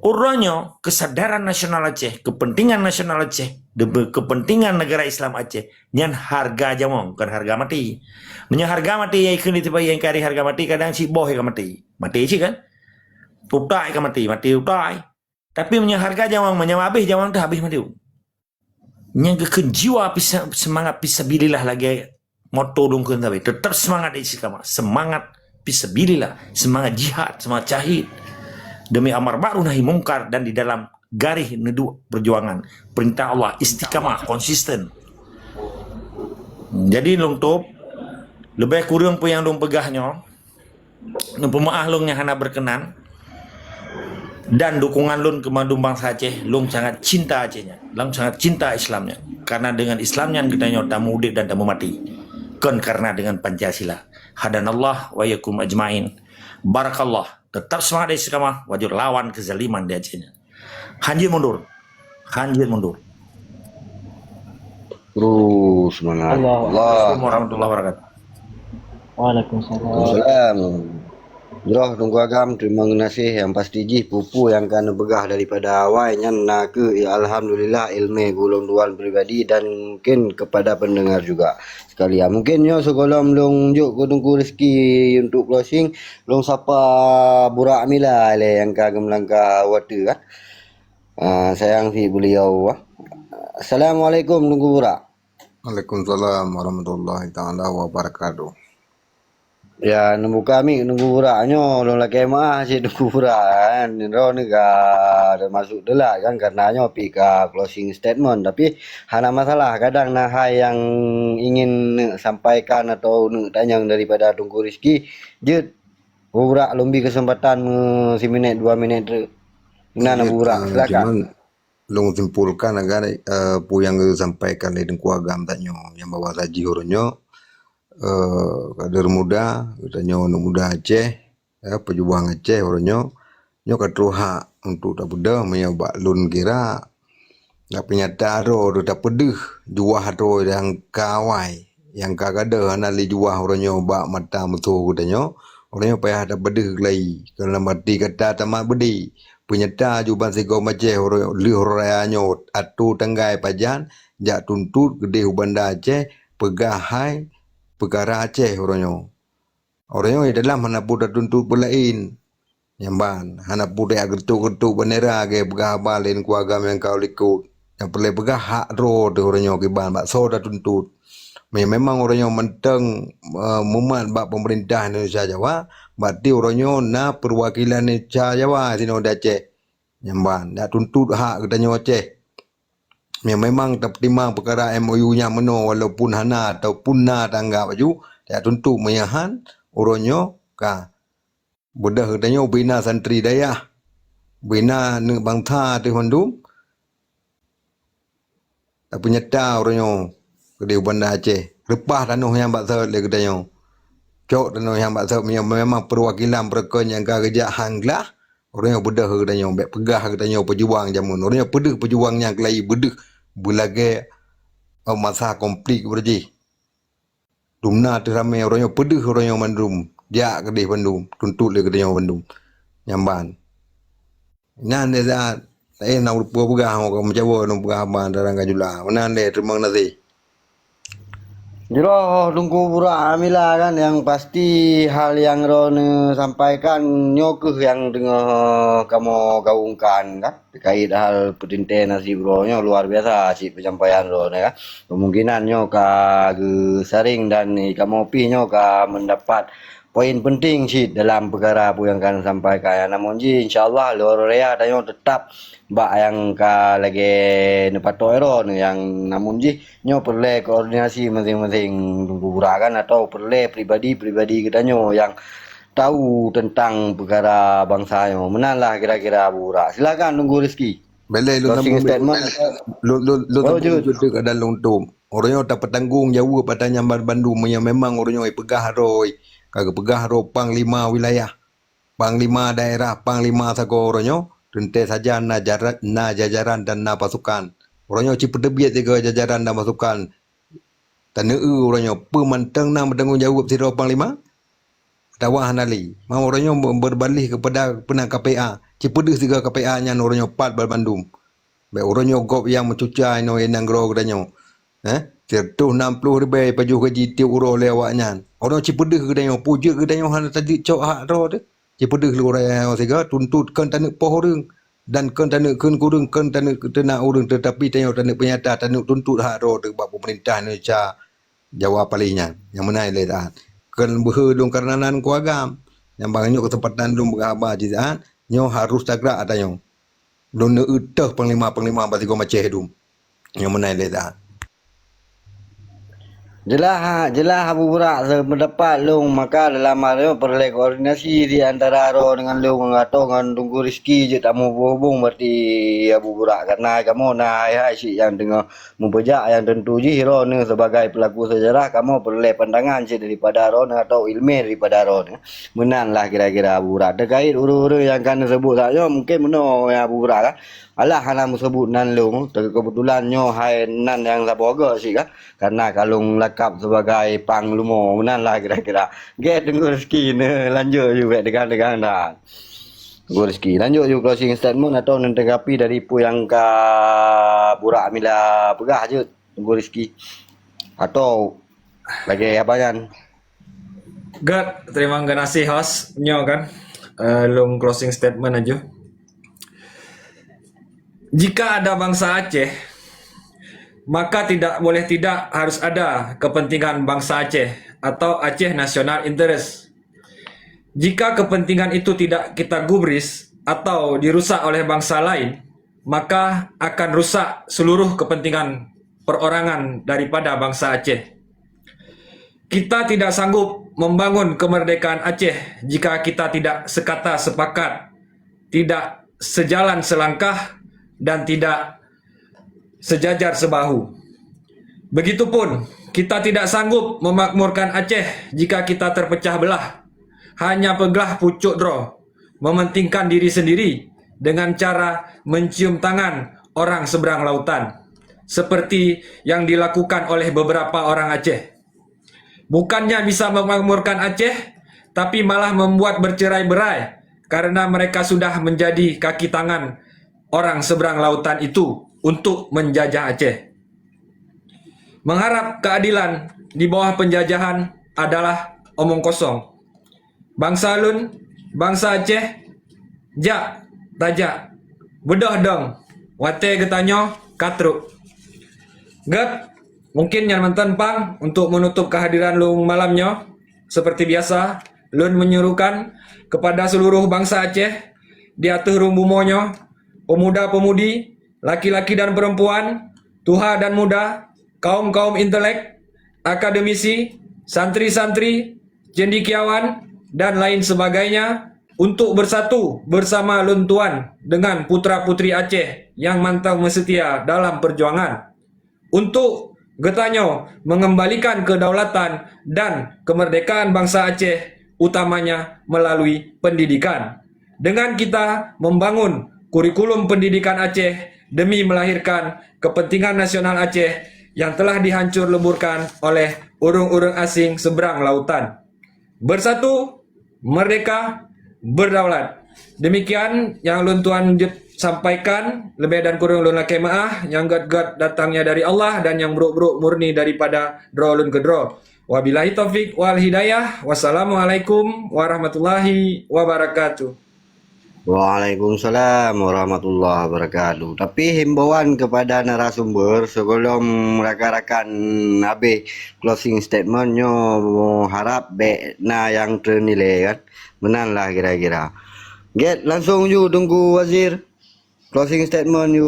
Uroe nyoe kesadaran nasional Aceh, kepentingan nasional Aceh, demi kepentingan negara Islam Aceh, nyan hareuga nyawöng, bukan hareuga maté. Meunyoe hareuga maté, nyang ikheun di teumpat nyang kari hareuga maté, kadang cit boh ka maté. Maté cit kan? Utak ka maté, maté utak. Tapi meunyoe hareuga nyawöng, meunyoe abéh nyawöng teuh abéh maté. Nyang geukheun jiwa pisa-, seumangat fisabilillah lagée moto lôn kheun sabe. Teutap seumangat istiqamah. Seumangat fisabilillah, seumangat jihad, seumangat syahid. Demi amar ma'ruf nahi mungkar dan di dalam garéh neuduek peujuangan. Peurintah Allah istiqamah, konsisten. Jadi lôn tôb, leubeh kureueng peue nyang lôn peugah nyoe, neupeumeu'ah lôn nyang hana beukeunan dan dukungan lôn keu mandum bansa Aceh, lôn sangat cinta Aceh nyan, lôn sangat cinta Islam nyan. Karena dengan Islam nyan geutanyoe tameuudeb dan tameumati. Kon karena dengan Pancasila. Hadanallah wa iyyakum ajmain. Barakallah. Tetap semangat dan istiqamah, wajib lawan kezaliman di Aceh nyan. Hanjeuet mundur. Hanjeuet mundur. Terus semangat. Allahu Akbar. Allah. Assalamualaikum warahmatullahi wabarakatuh. Waalaikumsalam. Waalaikumsalam. Jroh Teungku Agam, terima kasih. Yang pasti jih peue-peue nyang ka neupeugah daripada awai nyan na keuh, ya, alhamdulillah, ileumé geuh lôn tuan pribadi dan mungkin kepada pendengar juga sekalian. Mungkin nyoe sigohlom lôn jok keu Teungku Rizki untuk closing, lôn sapa Burak Mila lé nyang ka geumeulangkah watée kan. Ah, sayang si beliau, ah. Assalamualaikum, Teungku Burak. Waalaikumsalam warahmatullahi taala wabarakatuh. Ya, neubuka mic Teungku Burak nyoe, lôn lakée meu'ah cit Teungku Burak kan. Droeneuh ka teumasuk teulat kan, karena nyoe pih ka closing statement. Tapi hana masalah, kadang na hai nyang ingin neusampaikan atau neutanyong daripada Teungku Rizki, jeuet Teungku Burak lôn bi keuseumpatan meu siminét dua minét treuk. Inan Teungku Burak, silakan. Cuman lôn simpulkan agar, eh, peue nyang geusampaikan lé Teungku Agam tanyoe, nyang bahwa saji uroe nyoe, eh, kader muda, geutanyoe aneuk muda Aceh, ya, peujuang Aceh uroe nyoe, nyoe ka troh hak untuk tapeudeuh meunyoe bak lôn kira, tapi nyata droe tapeudeuh juah droe nyang ka awai. Nyang ka gadôh hana lé juah uroe nyoe bak mata musoh geutanyoe, uroe nyoe payah tapeudeuh keulayi, keunan bati gata tamat beudé. Peunyata ju bansigom Aceh uroe, lheueh uroe raya nyoe atô tanggai pajan jak tuntot keudeh u Banda Aceh peugah hai peukara Aceh uroe nyoe. Uroe nyoe dalam hana peue tatuntot peue laén. Nyan ban, hana peue tajak geureutôk-geureutôk bandera lagée peugah haba lé Teungku Agam nyang ka u likot. Nyang peureulée peugah hak droe teuh uroe nyoe kiban bak soe tatuntot. Meunyoe memang uroe nyoe mantong, eh, mumat bak peumeurintah Indonesia Jawa, berarti uroe nyoe na peuwakilan Indonesia Jawa sinoe di Aceh. Nyan ban, jak tuntot hak geutanyoe Aceh. Meunyoe memang tapeutimang peukara M O U nyan meunoe walaupun hana ataupun na taanggap laju, jak tuntot, meunyoe han, uroe nyoe ka beudôh geutanyoe bina santri dayah, bina aneuk bansa teuh mandum. Tapi nyata uroe nyoe keudeh u Banda Aceh, reupah tanoh nyan bak sot lé geutanyoe. Cok tanoh nyan bak sot meunyoe memang peuwakilan peureukoh nyang ka geujak han glah, uroe nyoe beudôh geutanyoe, bék peugah geutanyoe peujuang jameun. Uroe nyoe peudeuh peujuang nyang keulayi beudeuh beulagée, eh, masa konflik uroe jih. Dumna teuh ramé uroe nyoe peudeuh uroe nyoe mandum, jak keudeh bandum, tuntot lé geutanyoe bandum. Nyan ban. Nyan lé saát, taéh na ureuëng peugah, meucawa ngon peugah haba dalam kajula. Meunan lé, teurimong gaséh. Jroh Teungku Burak Amila kan, nyang pasti hal nyang droeneuh sampaikan nyoe kheueh nyang teungoh kamoe gaungkan kan. Terkait hal peutintée nasib droeneuh, luar biasa cit peusampaian droeneuh, ya. Kemungkinan nyoe ka geusaring dan kamoe pih nyoe ka meudapat poin penting cit dalam peukara peue nyang ka neusampaikan. Namun jih, insya Allah, luar raya tanyoe teutap bak nyang ka lagée neupatok droeneuh nyang, namun jih, nyoe peureulée koordinasi masing-masing gubra kan, atau peureulée pribadi-pribadi geutanyoe nyang tahu tentang peukara bansa nyoe. Meunan lah kira-kira Abu Burak. Silakan Teungku Rizki. Belai lôn sambung statement. Lôn, lôn, lôn sambung jeuet keu dan lôn tutup. Uroe nyoe tapeutanggong jaweueb ata nyan ban-, bandum meunyoe memang uroe nyoe ipeugah droe, ka geupeugah droe panglima wilayah, panglima daerah, panglima sagoe uroe nyoe, teuntée saja na jara-, na jajaran dan na pasukan. Uroe nyoe cipeuteubiet sigoe jajaran dan pasukan. Taneuk uroe nyoe peue mantong na meutanggong jaweueb sidroe panglima? Dawa hana lé. Ma uroe nyoe be-, beurbalih keupada peuna K P A. Cipeudeuh sigoe K P A nyan uroe nyoe pat banmandum. Bék uroe nyoe gob nyang meucuca inoe nanggroe geutanyoe. Eh, siratoh nam ploh ribée pajoh gaji tieb uroe lé awaknyan. Uroe nyoe cipeudeuh geutanyoe, peue jeuet geutanyoe hana tajeuet cok hak droe teuh. Cipeudeuh lé uroe nyoe sigoe tuntot kon taneuk poh ureuëng dan kon taneuk kheun keu ureuëng, kon taneuk teunak ureuëng, teutapi tanyoe taneuk peunyata, taneuk tuntot hak droe teuh bak peumeurintah Indonesia. Jawa paléh nyan, nyang meunan ilée taát. Kheun beuhe lôn kareuna nan ku agam. Nyang bangai nyoe keuseumpatan lôn peugah haba jih taát, nyoe harôh tagak ata nyoe. Lôn neueu teuh panglima-panglima bak sigoe Aceh dum. Nyang meunan ilée taát. Jeulaih, jeulaih Abu Burak, seupeudapat lôn, maka dalam hal nyoe peureulée koordinasi di antara droe deungon lôn, ngon gatoe ngon Teungku Rizki jeuet tamuphom-hubong, berarti Abu Burak, karna kamoe na hai-hai cit nyang teungoh meupeujak nyang teuntu jih droeneuh sebagai peulaku seujarah, kamoe peureulée pandangan cit daripada droeneuh atau iéleumé daripada droeneuh. Meunan lah kira-kira Abu Burak. Teukait ureuëng-ureuëng nyang ka neuseubut saat nyoe, mungken meunoe Abu Burak kan. Alah hana meuseubut nan lôn, keubeutulan nyoe hai nan nyang saboh goe cit kan. Karna ka lôn lakab sebagai pangleumo, meunan lah kira-kira. Gét Teungku Rizki neuh, lanjut ju bék tegang-tegang dah. Teungku Rizki, lanjut ju closing statement atau neutanggapi dari peue nyang ka Burak Mila peugah jeuet. Teungku Rizki. Atau lagée haba nyan. Gét, terima kasih host. Nyoe kan, eh, lôn closing statement aju. Jika ada bangsa Aceh, maka tidak boleh tidak harus ada kepentingan bangsa Aceh atau Aceh National Interest. Jika kepentingan itu tidak kita gubris atau dirusak oleh bangsa lain, maka akan rusak seluruh kepentingan perorangan daripada bangsa Aceh. Kita tidak sanggup membangun kemerdekaan Aceh jika kita tidak sekata sepakat, tidak sejalan selangkah, dan tidak sejajar sebahu. Begitupun, kita tidak sanggup memakmurkan Aceh jika kita terpecah belah, hanya peuglah pucuk droe, mementingkan diri sendiri dengan cara mencium tangan orang seberang lautan, seperti yang dilakukan oleh beberapa orang Aceh. Bukannya bisa memakmurkan Aceh, tapi malah membuat bercerai-berai karena mereka sudah menjadi kaki tangan orang seberang lautan itu untuk menjajah Aceh. Mengharap keadilan di bawah penjajahan adalah omong kosong. Bangsa lôn, bangsa Aceh, jak, tajak, beudôh dong, watée geutanyoe ka trok. Gét, mungkin nyan mantong pang untuk menutup kehadiran lôn malam nyoe. Seperti biasa, lôn menyuruhkan kepada seluruh bangsa Aceh di ateueh rhueng bumoe nyoe, pemuda-pemudi, laki-laki dan perempuan, tuha dan muda, kaum-kaum intelek, akademisi, santri-santri, cendekiawan, dan lain sebagainya untuk bersatu bersama lôn tuan dengan putra-putri Aceh nyang mantong meuseutia dalam perjuangan untuk geutanyoe mengembalikan kedaulatan dan kemerdekaan bangsa Aceh, utamanya melalui pendidikan. Dengan kita membangun kurikulum pendidikan Aceh demi melahirkan kepentingan nasional Aceh yang telah dihancur leburkan oleh ureuëng-ureuëng asing seberang lautan. Bersatu, merdeka, berdaulat. Demikian yang lôn tuan jeuet sampaikan, leubeh dan kureueng lôn lakée meuáh, nyang gét-gét datangnya dari Allah dan nyang brok-brok murni daripada droe lôn keudroe. Wabillahi taufik wal hidayah. Wassalamualaikum warahmatullahi wabarakatuh. Waalaikumsalam warahmatullahi wabarakatuh. Tapi himbauan kepada narasumber, sebelum rakan-rakan habéh closing statement nyoe, harap bék na nyang teunilai kan. Meunan lah kira-kira. Gét, langsung ju Teungku Wazir. Closing statement ju.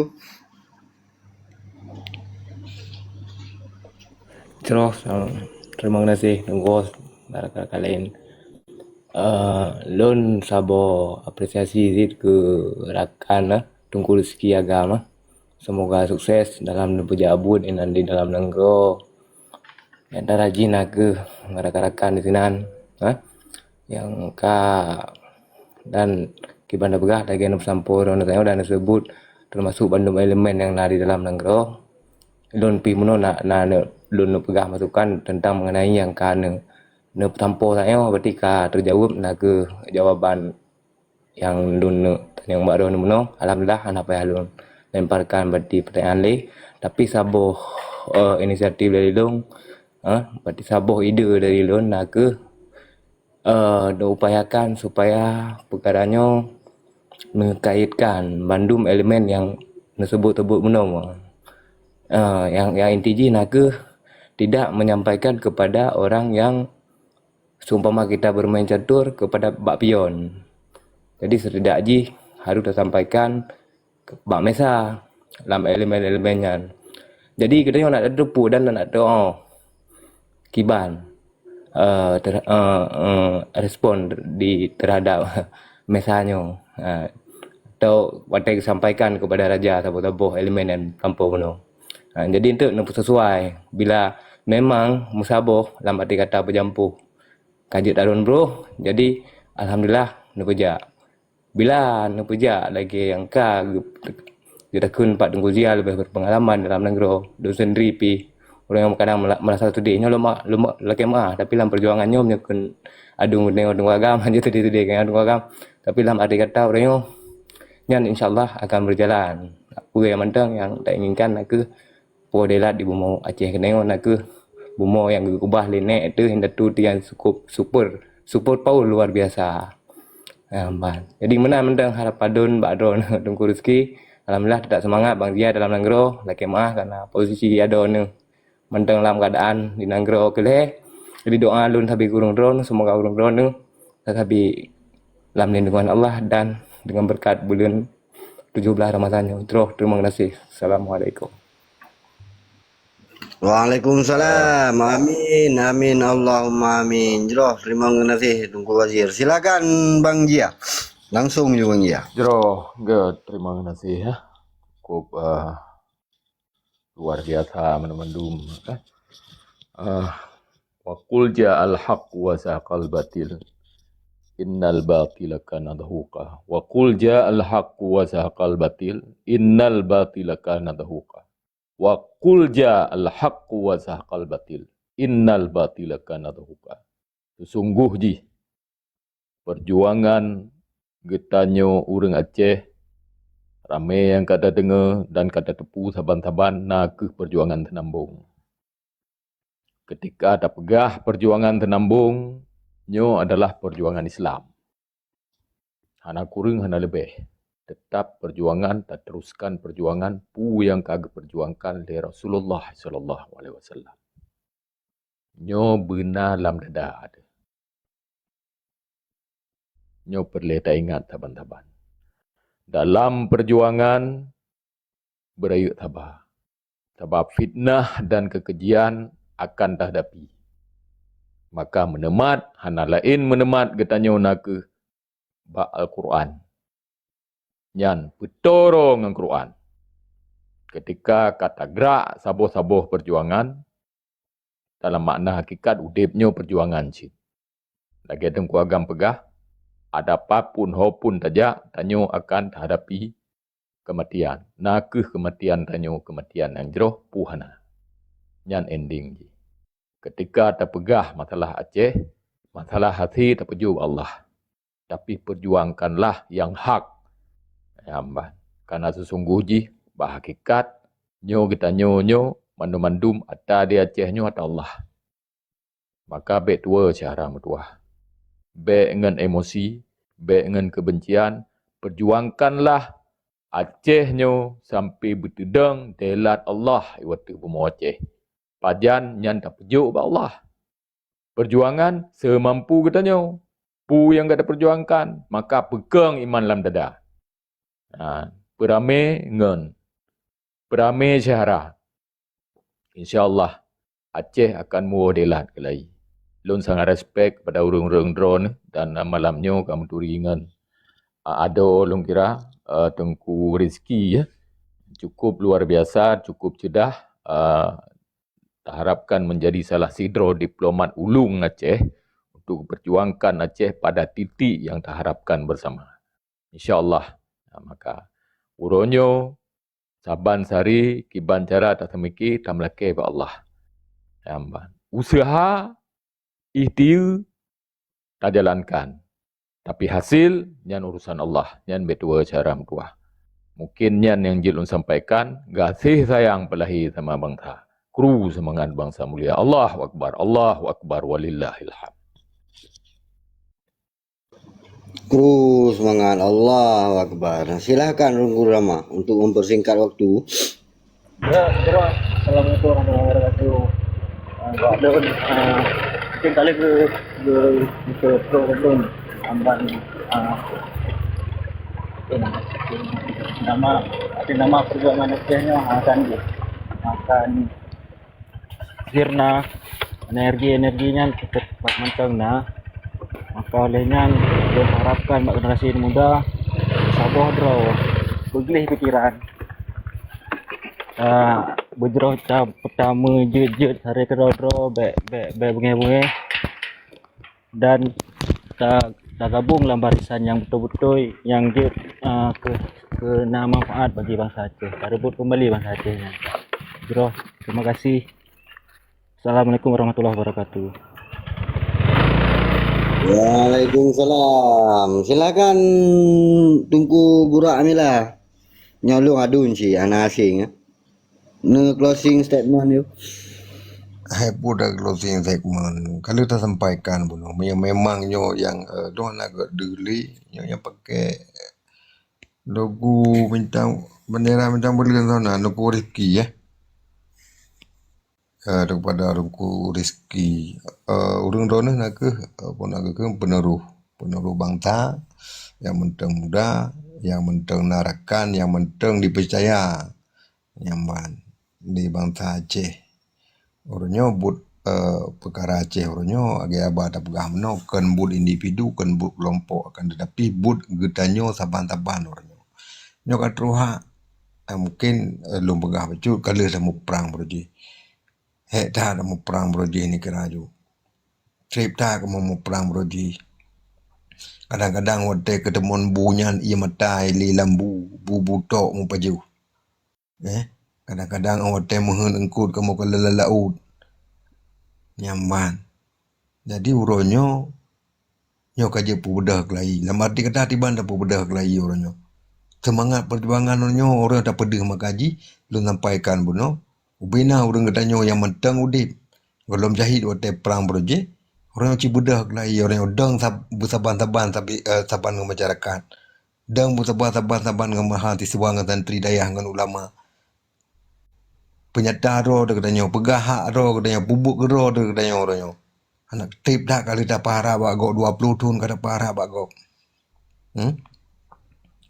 Terus, eh, terima kasih Teungku dan rakan-rakan lain. Eh, lôn saboh apresiasi cit keu rakan, eh, Teungku Rizky Agam, eh. Semoga sukses dalam neupeujak buet inan di dalam nanggroe. Nyang tarajih na kheueh rakan-rakan di sinan, eh, nyang ka dan kiban tapeugah lagèe neupeusampoe droeneuh tanyoe dan neuseubut, teumasuk bandum elemen nyang na di dalam nanggroe. Lôn pih meunoe na, na, na lôn neupeugah masukan teuntang mengenai nyang ka neu-, neupeusampoe tanyoe, berarti ka teujaweueb na kheueh jawaban nyang lôn neuk tanyong bak droeneuh meunoe. Alhamdulillah, hana payah lôn lemparkan berarti pertanyaan lé. Tapi saboh, eh, inisiatif dari lôn, eh, berarti saboh ide dari lôn na kheueh, eh, neuupayakan supaya peukara nyoe neukaitkan bandum elemen nyang neuseubut-seubut meunoe. Eh, nyang, nyang inti jih na kheueh tidak menyampaikan kepada orang yang seumpama kita bermain catur kepada bak pion. Jadi, setidak jih harus tasampaikan bak mesa lam elemen-elemen nyan. Jadi, geutanyoe nak tateupeue dan nak teu'oh kiban, eh, ter-, eh, eh, respon di terhadap mesa nyoe. Eh, atau watèe geusampaikan kepada raja saboh-saboh elemen nyang tampôh bunoe. Eh, jadi, enteuk neupeusesuai bila memang meusaboh lam arti kata beujampuh. Ka jeuet arôn broh, jadi alhamdulillah neupeujak. Bila neupeujak lagèe nyang ka geu-, geutakheun Pak Teungku Zia leubeh berpengalaman dalam nanggroe, lôn sendiri pih ureueng nyang kadang mela-, merasa sedih. Nyoe lôn ma-, lôn ma-, lakèe meu'ah, tapi lam perjuangan nyoe meunyoe kheun aduen ngon Teungku Agam, hana sedih-sedih ngon Teungku Agam. Tapi lam arti kata ureueng nyoe, nyan insya Allah akan berjalan. Peue nyang mantong nyang tainginkan na kheueh Poh Delat di bumoe Aceh keunoe na kheueh bumoe nyang geukeubah lé nèk teuh indatu tian sukop super, super power luar biasa. Nah, ban. Jadi meunan mantong harapan lôn bak droeneuh Teungku Rizky. Alhamdulillah, tetap semangat Bang Zia dalam nanggroe. Lakèe meu'ah karena posisi adoe neuh mantong lam keuadaan di nanggroe keu lhèe. Jadi doa lôn sabe keu ureueng droeneuh, semoga ureueng droeneuh sabe lam lindungan Allah dan dengan berkat buleuen tujoh blah Ramadhan nyoe. Jroh, terima kasih. Assalamualaikum. Waalaikumsalam. Amin, amin, Allahumma amin. Jroh, terima kasih Teungku Wazir. Silakan Bang Jia. Langsung ju Bang Jia. Jroh, gèt, terima kasih ya. Cukup, eh, luar biasa mandum-mandum, eh. Eh, wa qul ja'al haqq wa zahaqal batil. Innal batila kana zahuqa. Wa qul ja'al haqq wa zahaqal batil. Innal batila kana zahuqa. Wa qul ja'al haqqu wa zahaqal batil, innal batila kana zahuqa. Seusunggoh jih perjuangan geutanyoe ureueng Aceh, ramé nyang ka tadeungoe dan ka tateupeue saban-saban, na kheueh perjuangan Seunambong. Keutika tapeugah perjuangan Seunambong, nyoe adalah perjuangan Islam. Hana kureueng, hana leubeh. Teutap perjuangan, tateruskan perjuangan peue nyang ka geuperjuangkan lé Rasulullah sallallahu alaihi wasallam. Nyoe beuna lam dada teuh. Nyoe peureulèe taingat saban-saban. Dalam perjuangan, beurayeuk saba. Sabab fitnah dan keukejian akan tahadapi. Maka meuneumat, hana laén meuneumat geutanyoe na kheueh bak Al-Qur'an. Nyan peutoro ngon Qur'an. Keutika ka tagrak saboh-saboh perjuangan, dalam makna hakikat udeb nyoe perjuangan cit. Lagèe Teungku Agam peugah, adapun ho pun tajak, tanyoe akan tahadapi keumatian. Na kheueh keumatian tanyoe keumatian nyang jroh peue hana. Nyan ending jih. Keutika tapeugah masalah Aceh, masalah hasé tapeujok bak Allah. Tapi perjuangkanlah nyang hak. Nyang ban. Karena seusunggoh jih bak hakikat nyoe geutanyoe nyoe mandum-mandum ata di Aceh nyoe ata Allah. Maka bèk tuwoe syedara meutuwah. Bèk ngon emosi, bèk ngon keubencian, perjuangkanlah Aceh nyoe sampai beuteudong dèlat Allah i watèe bumoe Aceh. Pajan nyan tapeujok bak Allah. Perjuangan seumampu geutanyoe. Peue nyang gata perjuangkan, maka peukong iman lam dada. Ha, peuramé ngon peuramé syedara. Insya Allah, Aceh akan muwoh dèlat keulayi. Lôn sangat respek kepada ureuëng-ureuëng droeneuh dan, uh, malam nyoe ka meuturi ngon, uh, adoe lôn kira, uh, Teungku Rizki, ya. Cukup luar biasa, cukup ceudah, uh, taharapkan menjadi salah sidroe diplomat ulung Aceh untuk memperjuangkan Aceh pada titik yang taharapkan bersama. Insya Allah. Nah, maka uroe nyoe saban sari kiban cara taseumiki tameulakée bak Allah. Nyang ban. Useuha ikhtiar tajalankan. Tapi hasil nyan urusan Allah, nyan beutua cara meutuah. Mungkin nyan nyang jeuet lôn sampaikan, gaséh sayang peulahé sama bangsa. Kru seumangat bangsa mulia. Allahu Akbar, Allahu Akbar, walillahil hamd. Kru seumangat, Allahu Akbar. Silahkan Teungku Rama untuk mempersingkat waktu. Ya, terus. Assalamualaikum warahmatullahi wabarakatuh. Ah, Pak Dun, ah, mungkin kali ke, ke, ke Pro Dun, amban, ah, nama, ada nama perjuangan Aceh ni, ah, akan di, akan sirna, energi-energi nyan tetap mantong na. Maka oleh nyan, lôn harapkan bak generasi muda, saboh droe, beugleh pikiran. Ah, beujroh ta-, peutama jeuet-jeuet, sare keudroe-droe, bèk, bèk, bèk beungéh-beungéh. Dan ta-, tagabong lam barisan nyang beutôi-beutôi, nyang jeuet, ah, keu, keu na manfaat bagi bansa Aceh. Tareubot keumbali bansa Aceh nyan. Jroh, terima kasih. Assalamualaikum warahmatullahi wabarakatuh. Waalaikumsalam. Silakan Teungku Burak Mila. Nyoe lôn adun cit, hana asing, eh. Neu closing statement yuk. Hai pun dah closing statement. Kalau tasampaikan bunoe, memang nyoe nyang, eh, doh na geudeuli, nyoe nyang pakai logo bintang, bendera bintang buleuen sana, logo Rizki, ya. Eh, daripada Teungku Rizki, eh, ureuëng droeneuh na kheueh, eh, pun na kheueh penerus, penerus bangsa nyang mantong muda, nyang mantong na rakan, nyang mantong dipercaya, nyang ban di bansa Aceh. Uroe nyoe buet, eh, peukara Aceh uroe nyoe, lagée haba tapeugah meunoe, kon buet individu, kon buet keulompok, akan tetapi buet geutanyoe saban-saban uroe nyoe. Nyoe ka troh hak, eh, mungkin, eh, lôn peugah bacut ka lheueh tamuprang baroe jih. Hék that tamuprang baroe jih nikeue laju. Treb that kamoe muprang baroe jih. Kadang-kadang watée keuteumon bu nyan ié mata lé lam bu, bu-bu tok mupajoh. Eh, kadang-kadang watée meuheuet eungkot kamoe ka lala laôt. Nyan ban. Jadi uroe nyoe, nyoe ka jeuet peubeudôh keulayi. Lam arti kata tiban tapeubeudoh keulayi uroe nyoe. Seumangat peujuangan uroe nyoe, uroe nyoe tapeudeuh maka jih lôn sampaikan bunoe. Ubena ureuëng geutanyoe nyang mantong udeb. Gohlom syahid watée prang baroe jih, uroe nyoe ci beudôh keulayi, uroe nyoe dong sab-, beusaban-saban sabi-, eh, saban ngon masyarakat. Dong beusaban-saban saban ngon mahasiswa, ngon santri dayah, ngon ulama. Peunyata droe geutanyoe, peugah hak droe geutanyoe, peubuet keu droe geutanyoe uroe nyoe. Hana treb that ka lheueh tapeuhara bak gob, dua ploh thon ka tapeuhara bak gob. Hmm?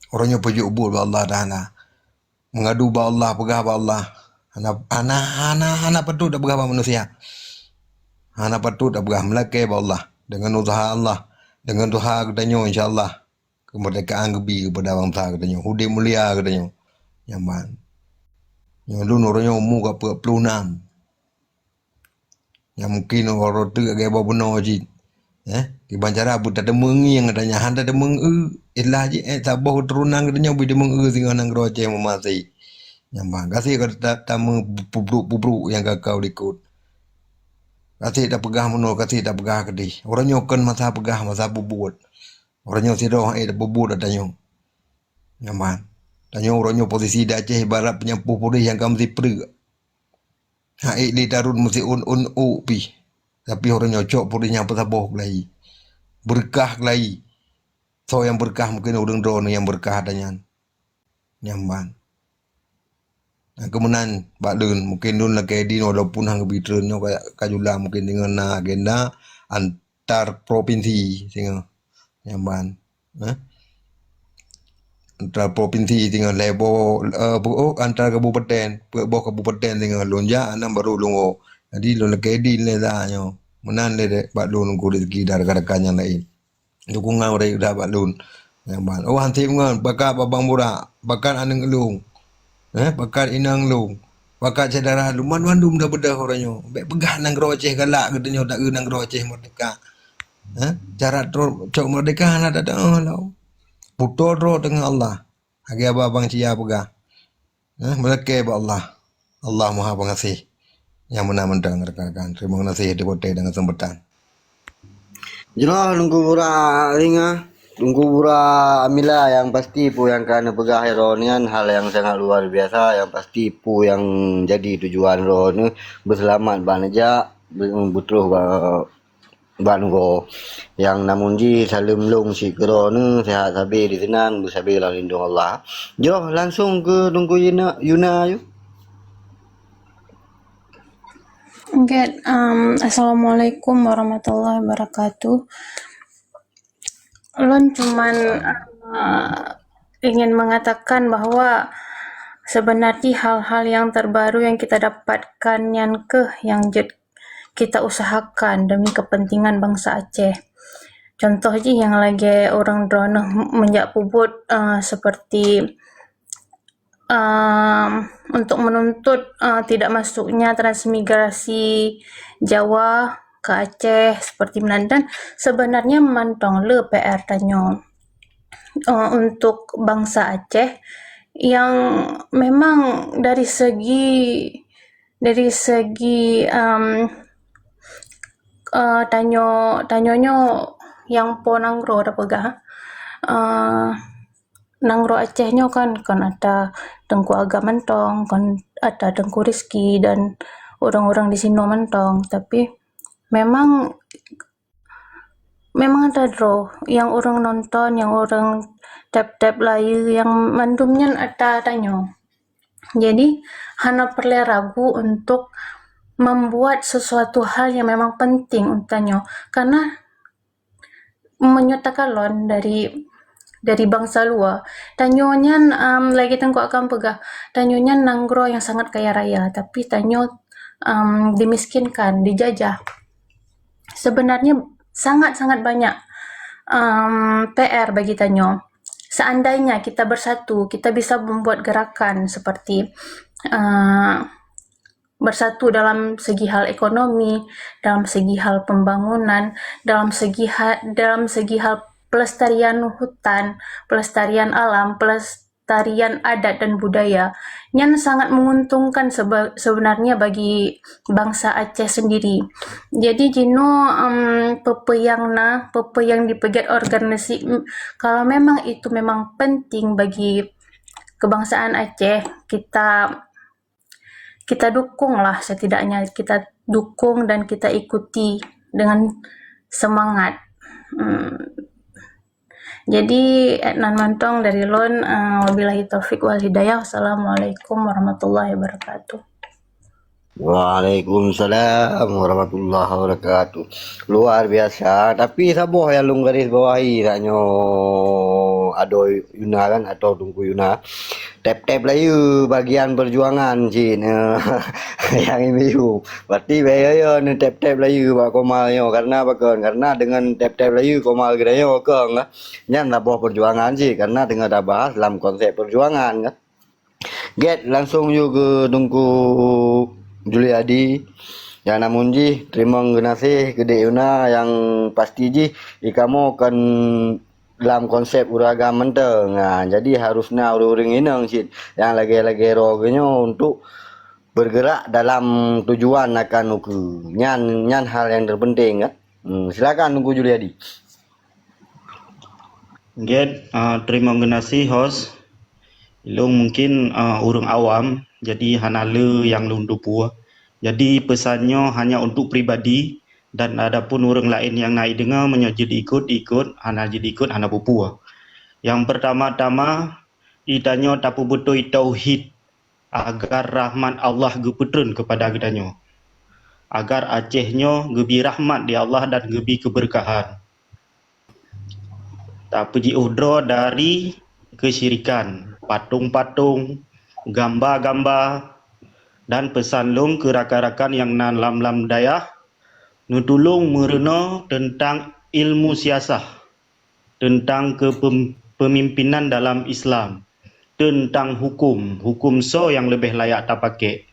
Uroe nyoe peujeuet buet bak Allah Taala. Meungadu bak Allah, peugah bak Allah. Hana, hana, hana, hana patôt tapeugah bak manusia. Hana patôt tapeugah, meulakée bak Allah. Deungon useuha Allah, deungon useuha geutanyoe, insya Allah, keumeurdekaan geubi keupada bansa geutanyoe, udeb mulia geutanyoe. Nyan ban. Nyoe lôn uroe nyoe umu ka peuet ploh nam. Nyang mungkin uroe teuk lagée boh bunoe cit. Eh, kiban cara beutateumeung ngieng geutanyoe, hana tateumeung eu, ilah jih, eh, saboh keuturonan geutanyoe beutateumeung eu singoh nanggroe Aceh meumaséh. Nyan ban, gaséh ka ta-, tameupeubrok-peubrok nyang ka kau likot. Gaséh tapeugah meunoe, gaséh tapeugah keudeh. Uroe nyoe kon masa peugah, masa peubuet. Uroe nyoe sidroe hana tapeubuet geutanyoe. Nyan ban. Tanyoe uroe nyoe posisi di Aceh ibarat peunyampôh puréh nyang ka meusipreuk. Hana ék lé tarot meusiôn-ôn ôk pih. Tapi uroe nyoe cok puréh nyang peusaboh keulayi. Beureukah keulayi. Soe nyang beureukah, mungken ureuëng droeneuh nyang beureukah ata nyan. Nyan ban. Nyang keumeunan bak lôn, mungken lôn lakée dinoe walaupun hana geubi treun nyoe ka, ka jula mungken deungon na agenda antar propinsi singoh. Nyan ban. Eh? Antar propinsi singoh, lhée boh, eh, peuet boh antar kabupaten, peuet boh kabupaten singoh lôn jak, hana barô lôn woe. Jadi lôn lakée di lé dah nyoe. Meunan lé bak lôn Teungku Rizki dan rakan-rakan nyang laén. Dukungan udah bak lôn. Nyang ban. Oh, han sép ngon, pakat babang burak, pakat aneuk lôn. Eh, pakat inong lôn, pakat syedara lôn, banmandum dah beudôh uroe nyoe. Bék peugah nanggroe Aceh galak geutanyoe taeu nanggroe Aceh merdeka. Eh, cara tro-, cok merdeka hana teudeungoe lom. Putôh droe teungoh Allah. Lagée abang-abang cia peugah. Eh, meulakée bak Allah. Allah Maha Pengasih. Nyang meunan mantong rakan-rakan. Terima kasih di kota dengan kesempatan. Jroh Teungku Burak Singa, Teungku Burak Amila, yang pasti peue nyang ka neupeugah droeneuh nyan hal nyang sangat luar biasa, yang pasti peue nyang jadi tujuan droeneuh beuseulamat bak neujak, beu-, beutroh bak, bak nanggroe. Nyang namun jih saleuem lôn cit keu droeneuh, seuhat sabe di sinan, beusabe lam lindong Allah. Jroh langsong keu Teungku Yuna, Yuna yue. Oke, em, Assalamualaikum warahmatullahi wabarakatuh. Lôn cuman, eh, ingin mengatakan bahwa sebenarnya hal-hal yang terbaru yang kita dapatkan nyan keuh yang jeuet kita usahakan demi kepentingan bangsa Aceh. Contoh jih nyang lagée ureuëng droeneuh meunjak peubuet, eh, seperti em, untuk menuntut, eh, tidak masuknya transmigrasi Jawa ke Aceh seperti meunan. Dan sebenarnya mantong le P R tanyoe, eh, untuk bangsa Aceh yang memang dari segi, dari segi, em, eh, tanyoe, tanyoe nyoe nyang po nanggroe tapeugah, eh, nanggroe Aceh nyoe kan kon ata Teungku Agam mantong, kon ata Teungku Rizki dan ureuëng-ureuëng di sinoe mantong, tapi memang, memang ata droe nyang ureuëng nonton, nyang ureuëng tép-tép layeue, nyang mandum nyan ata tanyoe. Jadi hana peureulée ragu untuk membuat sesuatu hal yang memang penting untuk tanyoe, karena meunyoe takalon dari, dari bangsa luwa, tanyoe nyan, em, lagée Teungku Agam peugah, tanyoe nyan nanggroe nyang sangat kaya raya, tapi tanyoe, em, dimiskinkan, dijajah. Sebenarnya sangat-sangat banyak, em, P R bagi tanyoe. Seandainya kita bersatu, kita bisa membuat gerakan seperti, eh, bersatu dalam segi hal ekonomi, dalam segi hal pembangunan, dalam segi ha-, dalam segi hal pelestarian hutan, pelestarian alam, pelestarian adat dan budaya. Nyan sangat menguntungkan sebe-, sebenarnya bagi bangsa Aceh sendiri. Jadi jinoe, em, peue-peue nyang na, peue-peue nyang dipeugét organisasi, em, kalau memang itu memang penting bagi kebangsaan Aceh, kita kita dukung lah, setidaknya kita dukung dan kita ikuti dengan semangat. Hmm. Jadi, eh, nan mantong dari lôn, eh, wabillahi taufik wal hidayah. Wassalamualaikum warahmatullahi wabarakatuh. Waalaikumsalam warahmatullahi wabarakatuh. Luar biasa. Tapi saboh nyang lôn garis bawahi saat nyoe, adoe Yuna kan, atau Teungku Yuna. Tép-tép layeue bagian perjuangan cit, eh, nyang imeum. Berarti bèk yo-yo neutép-tép layeue bak Komal nyoe. Karena apa kon? Karena dengan tép-tép layeue Komal geutanyoe kong, eh, nyan saboh perjuangan cit. Karena teungoh tabahas lam konsep perjuangan, kan. Gét langsung yue keu Teungku Juliadi. Nyang namun jih, teurimong geunaséh keu Dek Yuna, nyang pasti jih, ikamoe kon lam konsep ureuëng agam mantong. Ha, jadi harus na ureuëng-ureuëng inong cit nyang lagée-lagée droe geutanyoe untuk bergerak dalam tujuan akan ukeue. Nyan, nyan hal nyang terpenting, kan? Hmm, silakan Teungku Juliadi. Gét, uh, terima kasih host. Ilong mungkin, uh, ureuëng awam, jadi hana le nyang lôn tupue. Jadi pesan nyoe hanya untuk pribadi dan adapun ureuëng laén nyang na ideungoe meunyoe jeuet ikot, ikot, hana jeuet ikot, hana peue-peue. Nyang pertama-tama, itanyoe tapeubeutôi tauhid agar rahmat Allah geupeutreun keupada geutanyoe. Agar Aceh nyoe geubi rahmat di Allah dan geubi keubeureukahan. Tapeujiôh droe dari keusyirikan, patong-patong, gamba-gamba, dan peusan lôn keu rakan-rakan nyang na lam-lam dayah, Neutulông meurunoe teuntang ilmu siasah, teuntang keupem-, peumimpinan dalam Islam, teuntang huköm, huköm soe nyang leubeh layak tapakék,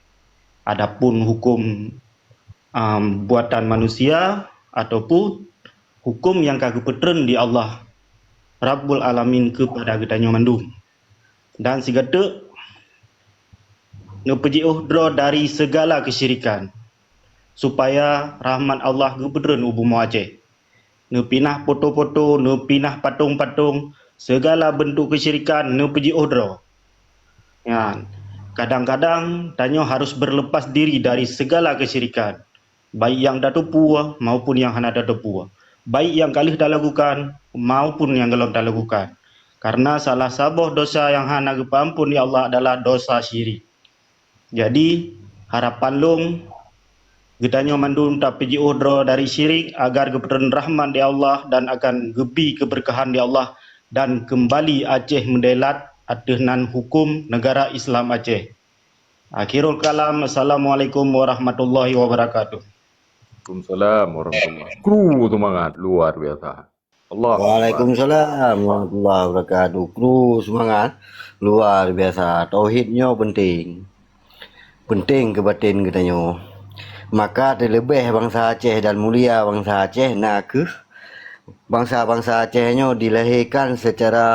adapun huköm, am, buatan manusia ataupun huköm nyang ka geupeutreun di Allah Rabbul Alamin keupada geutanyoe mandum. Dan sigateuk neupeujiôh droe dari sigala keusyirikan, supaya rahmat Allah geupeutreun u bumoe Aceh. Neupinah poto-poto, neupinah patong-patong, sigala beuntuk keusyirikan neupeujiôh droe. Nyan, kadang-kadang tanyoe harus berlepas diri dari sigala keusyirikan, baik nyang tateupeue maupun nyang hana tateupeue, baik nyang ka lheueh talakukan maupun nyang gohlom talakukan. Karena salah saboh dosa nyang hana geupeuamphon lé Allah adalah dosa syirik. Jadi, harapan lôn, geutanyoe mandum tapeujiôh droe dari syirik agar geupeutreun rahmat di Allah dan akan geubi keubeurkahan di Allah dan keumbali Aceh meudeulat ateueh nan huköm neugara Islam Aceh. Akhirul kalam, Assalamualaikum warahmatullahi wabarakatuh. Waalaikumsalam warahmatullahi. Kru seumangat luar biasa. Allah. Waalaikumsalam warahmatullahi wabarakatuh. Kru seumangat luar biasa. Tauhid nyoe penting. Penting keu baten geutanyoe. Maka teuleubeh bansa Aceh dan mulia bansa Aceh na kheueh bansa-bansa Aceh nyoe dilahé kan seucara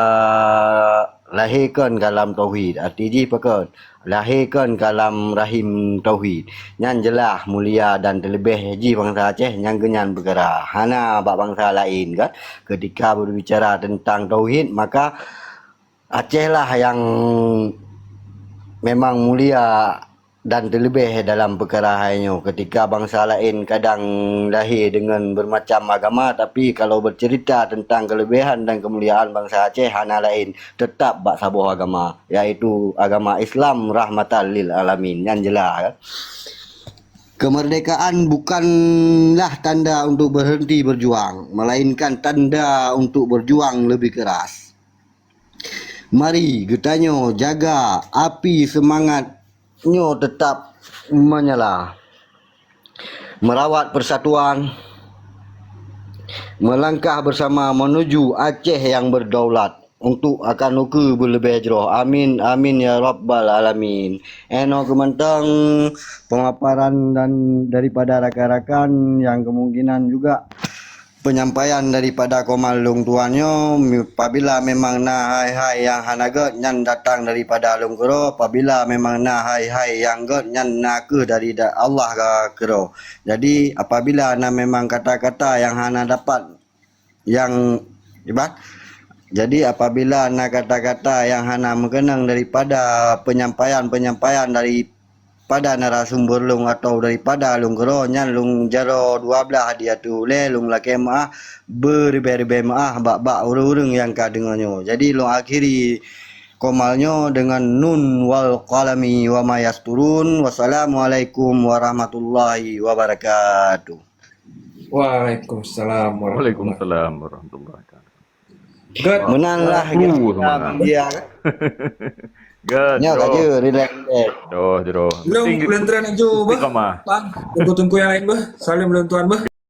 lahé kon ka lam tauhid. Arti jih pakon? Lahé kon ka lam rahim tauhid. Nyan jeulaih mulia dan teuleubeh jih bansa Aceh nyang geunyan peukara. Hana bak bansa laén kan. Keutika beubicara teuntang tauhid, maka Aceh lah nyang memang mulia dan teuleubeh dalam peukara hai nyoe. Keutika bansa laén kadang lahé deungon beumacam agama, tapi kalau beuceurita teuntang keuleubehan dan keumuliaan bansa Aceh hana laén, teutap bak saboh agama, yaitu agama Islam rahmatan lil alamin. Nyan jeulaih kan. Kemerdekaan bukanlah tanda untuk berhenti berjuang, melainkan tanda untuk berjuang lebih keras. Mari geutanyoe jaga api seumangat nyoe teutap menyala, merawat persatuan, melangkah bersama menuju Aceh yang berdaulat untuk akan ukeue beuleubeh jroh. Amin, amin ya rabbal alamin. Eno keumantong pemaparan dan daripada rakan-rakan yang kemungkinan juga penyampaian daripada komal lôn tuan nyoe, apabila memang na hai-hai nyang hana gét nyan datang daripada lôn keudroe, apabila memang na hai-hai nyang gét nyan na kheueh dari Allah keudroe. Jadi apabila na memang kata-kata nyang hana dapat nyang ibat jadi apabila na kata-kata nyang hana meukeunong daripada penyampaian-penyampaian dari pada narasumber lôn atawa daripada lôn keudroe nyan lôn jaroe dua blaih di ateueh ulée lôn lakée meuáh beuribée-ribée meuáh bak-bak ureuëng-ureuëng nyang ka deungoe nyoe. Jadi lôn akhiri komal nyoe deungon nun wal qalami wa ma yasturun. Wassalamualaikum warahmatullahi wabarakatuh. Waalaikumsalam warahmatullahi Waalaikumsalam warahmatullahi wabarakatuh. Gét. Meunan lah Kru seumangat. Dia Gét. Nyoe ka Jroh. Jeuet, relax, relax. Jroh, jroh. Belum Penting belum terang aju bah. Istiqamah. Bang, tunggu-tunggu yang lain bah. Salam belum tuan bah.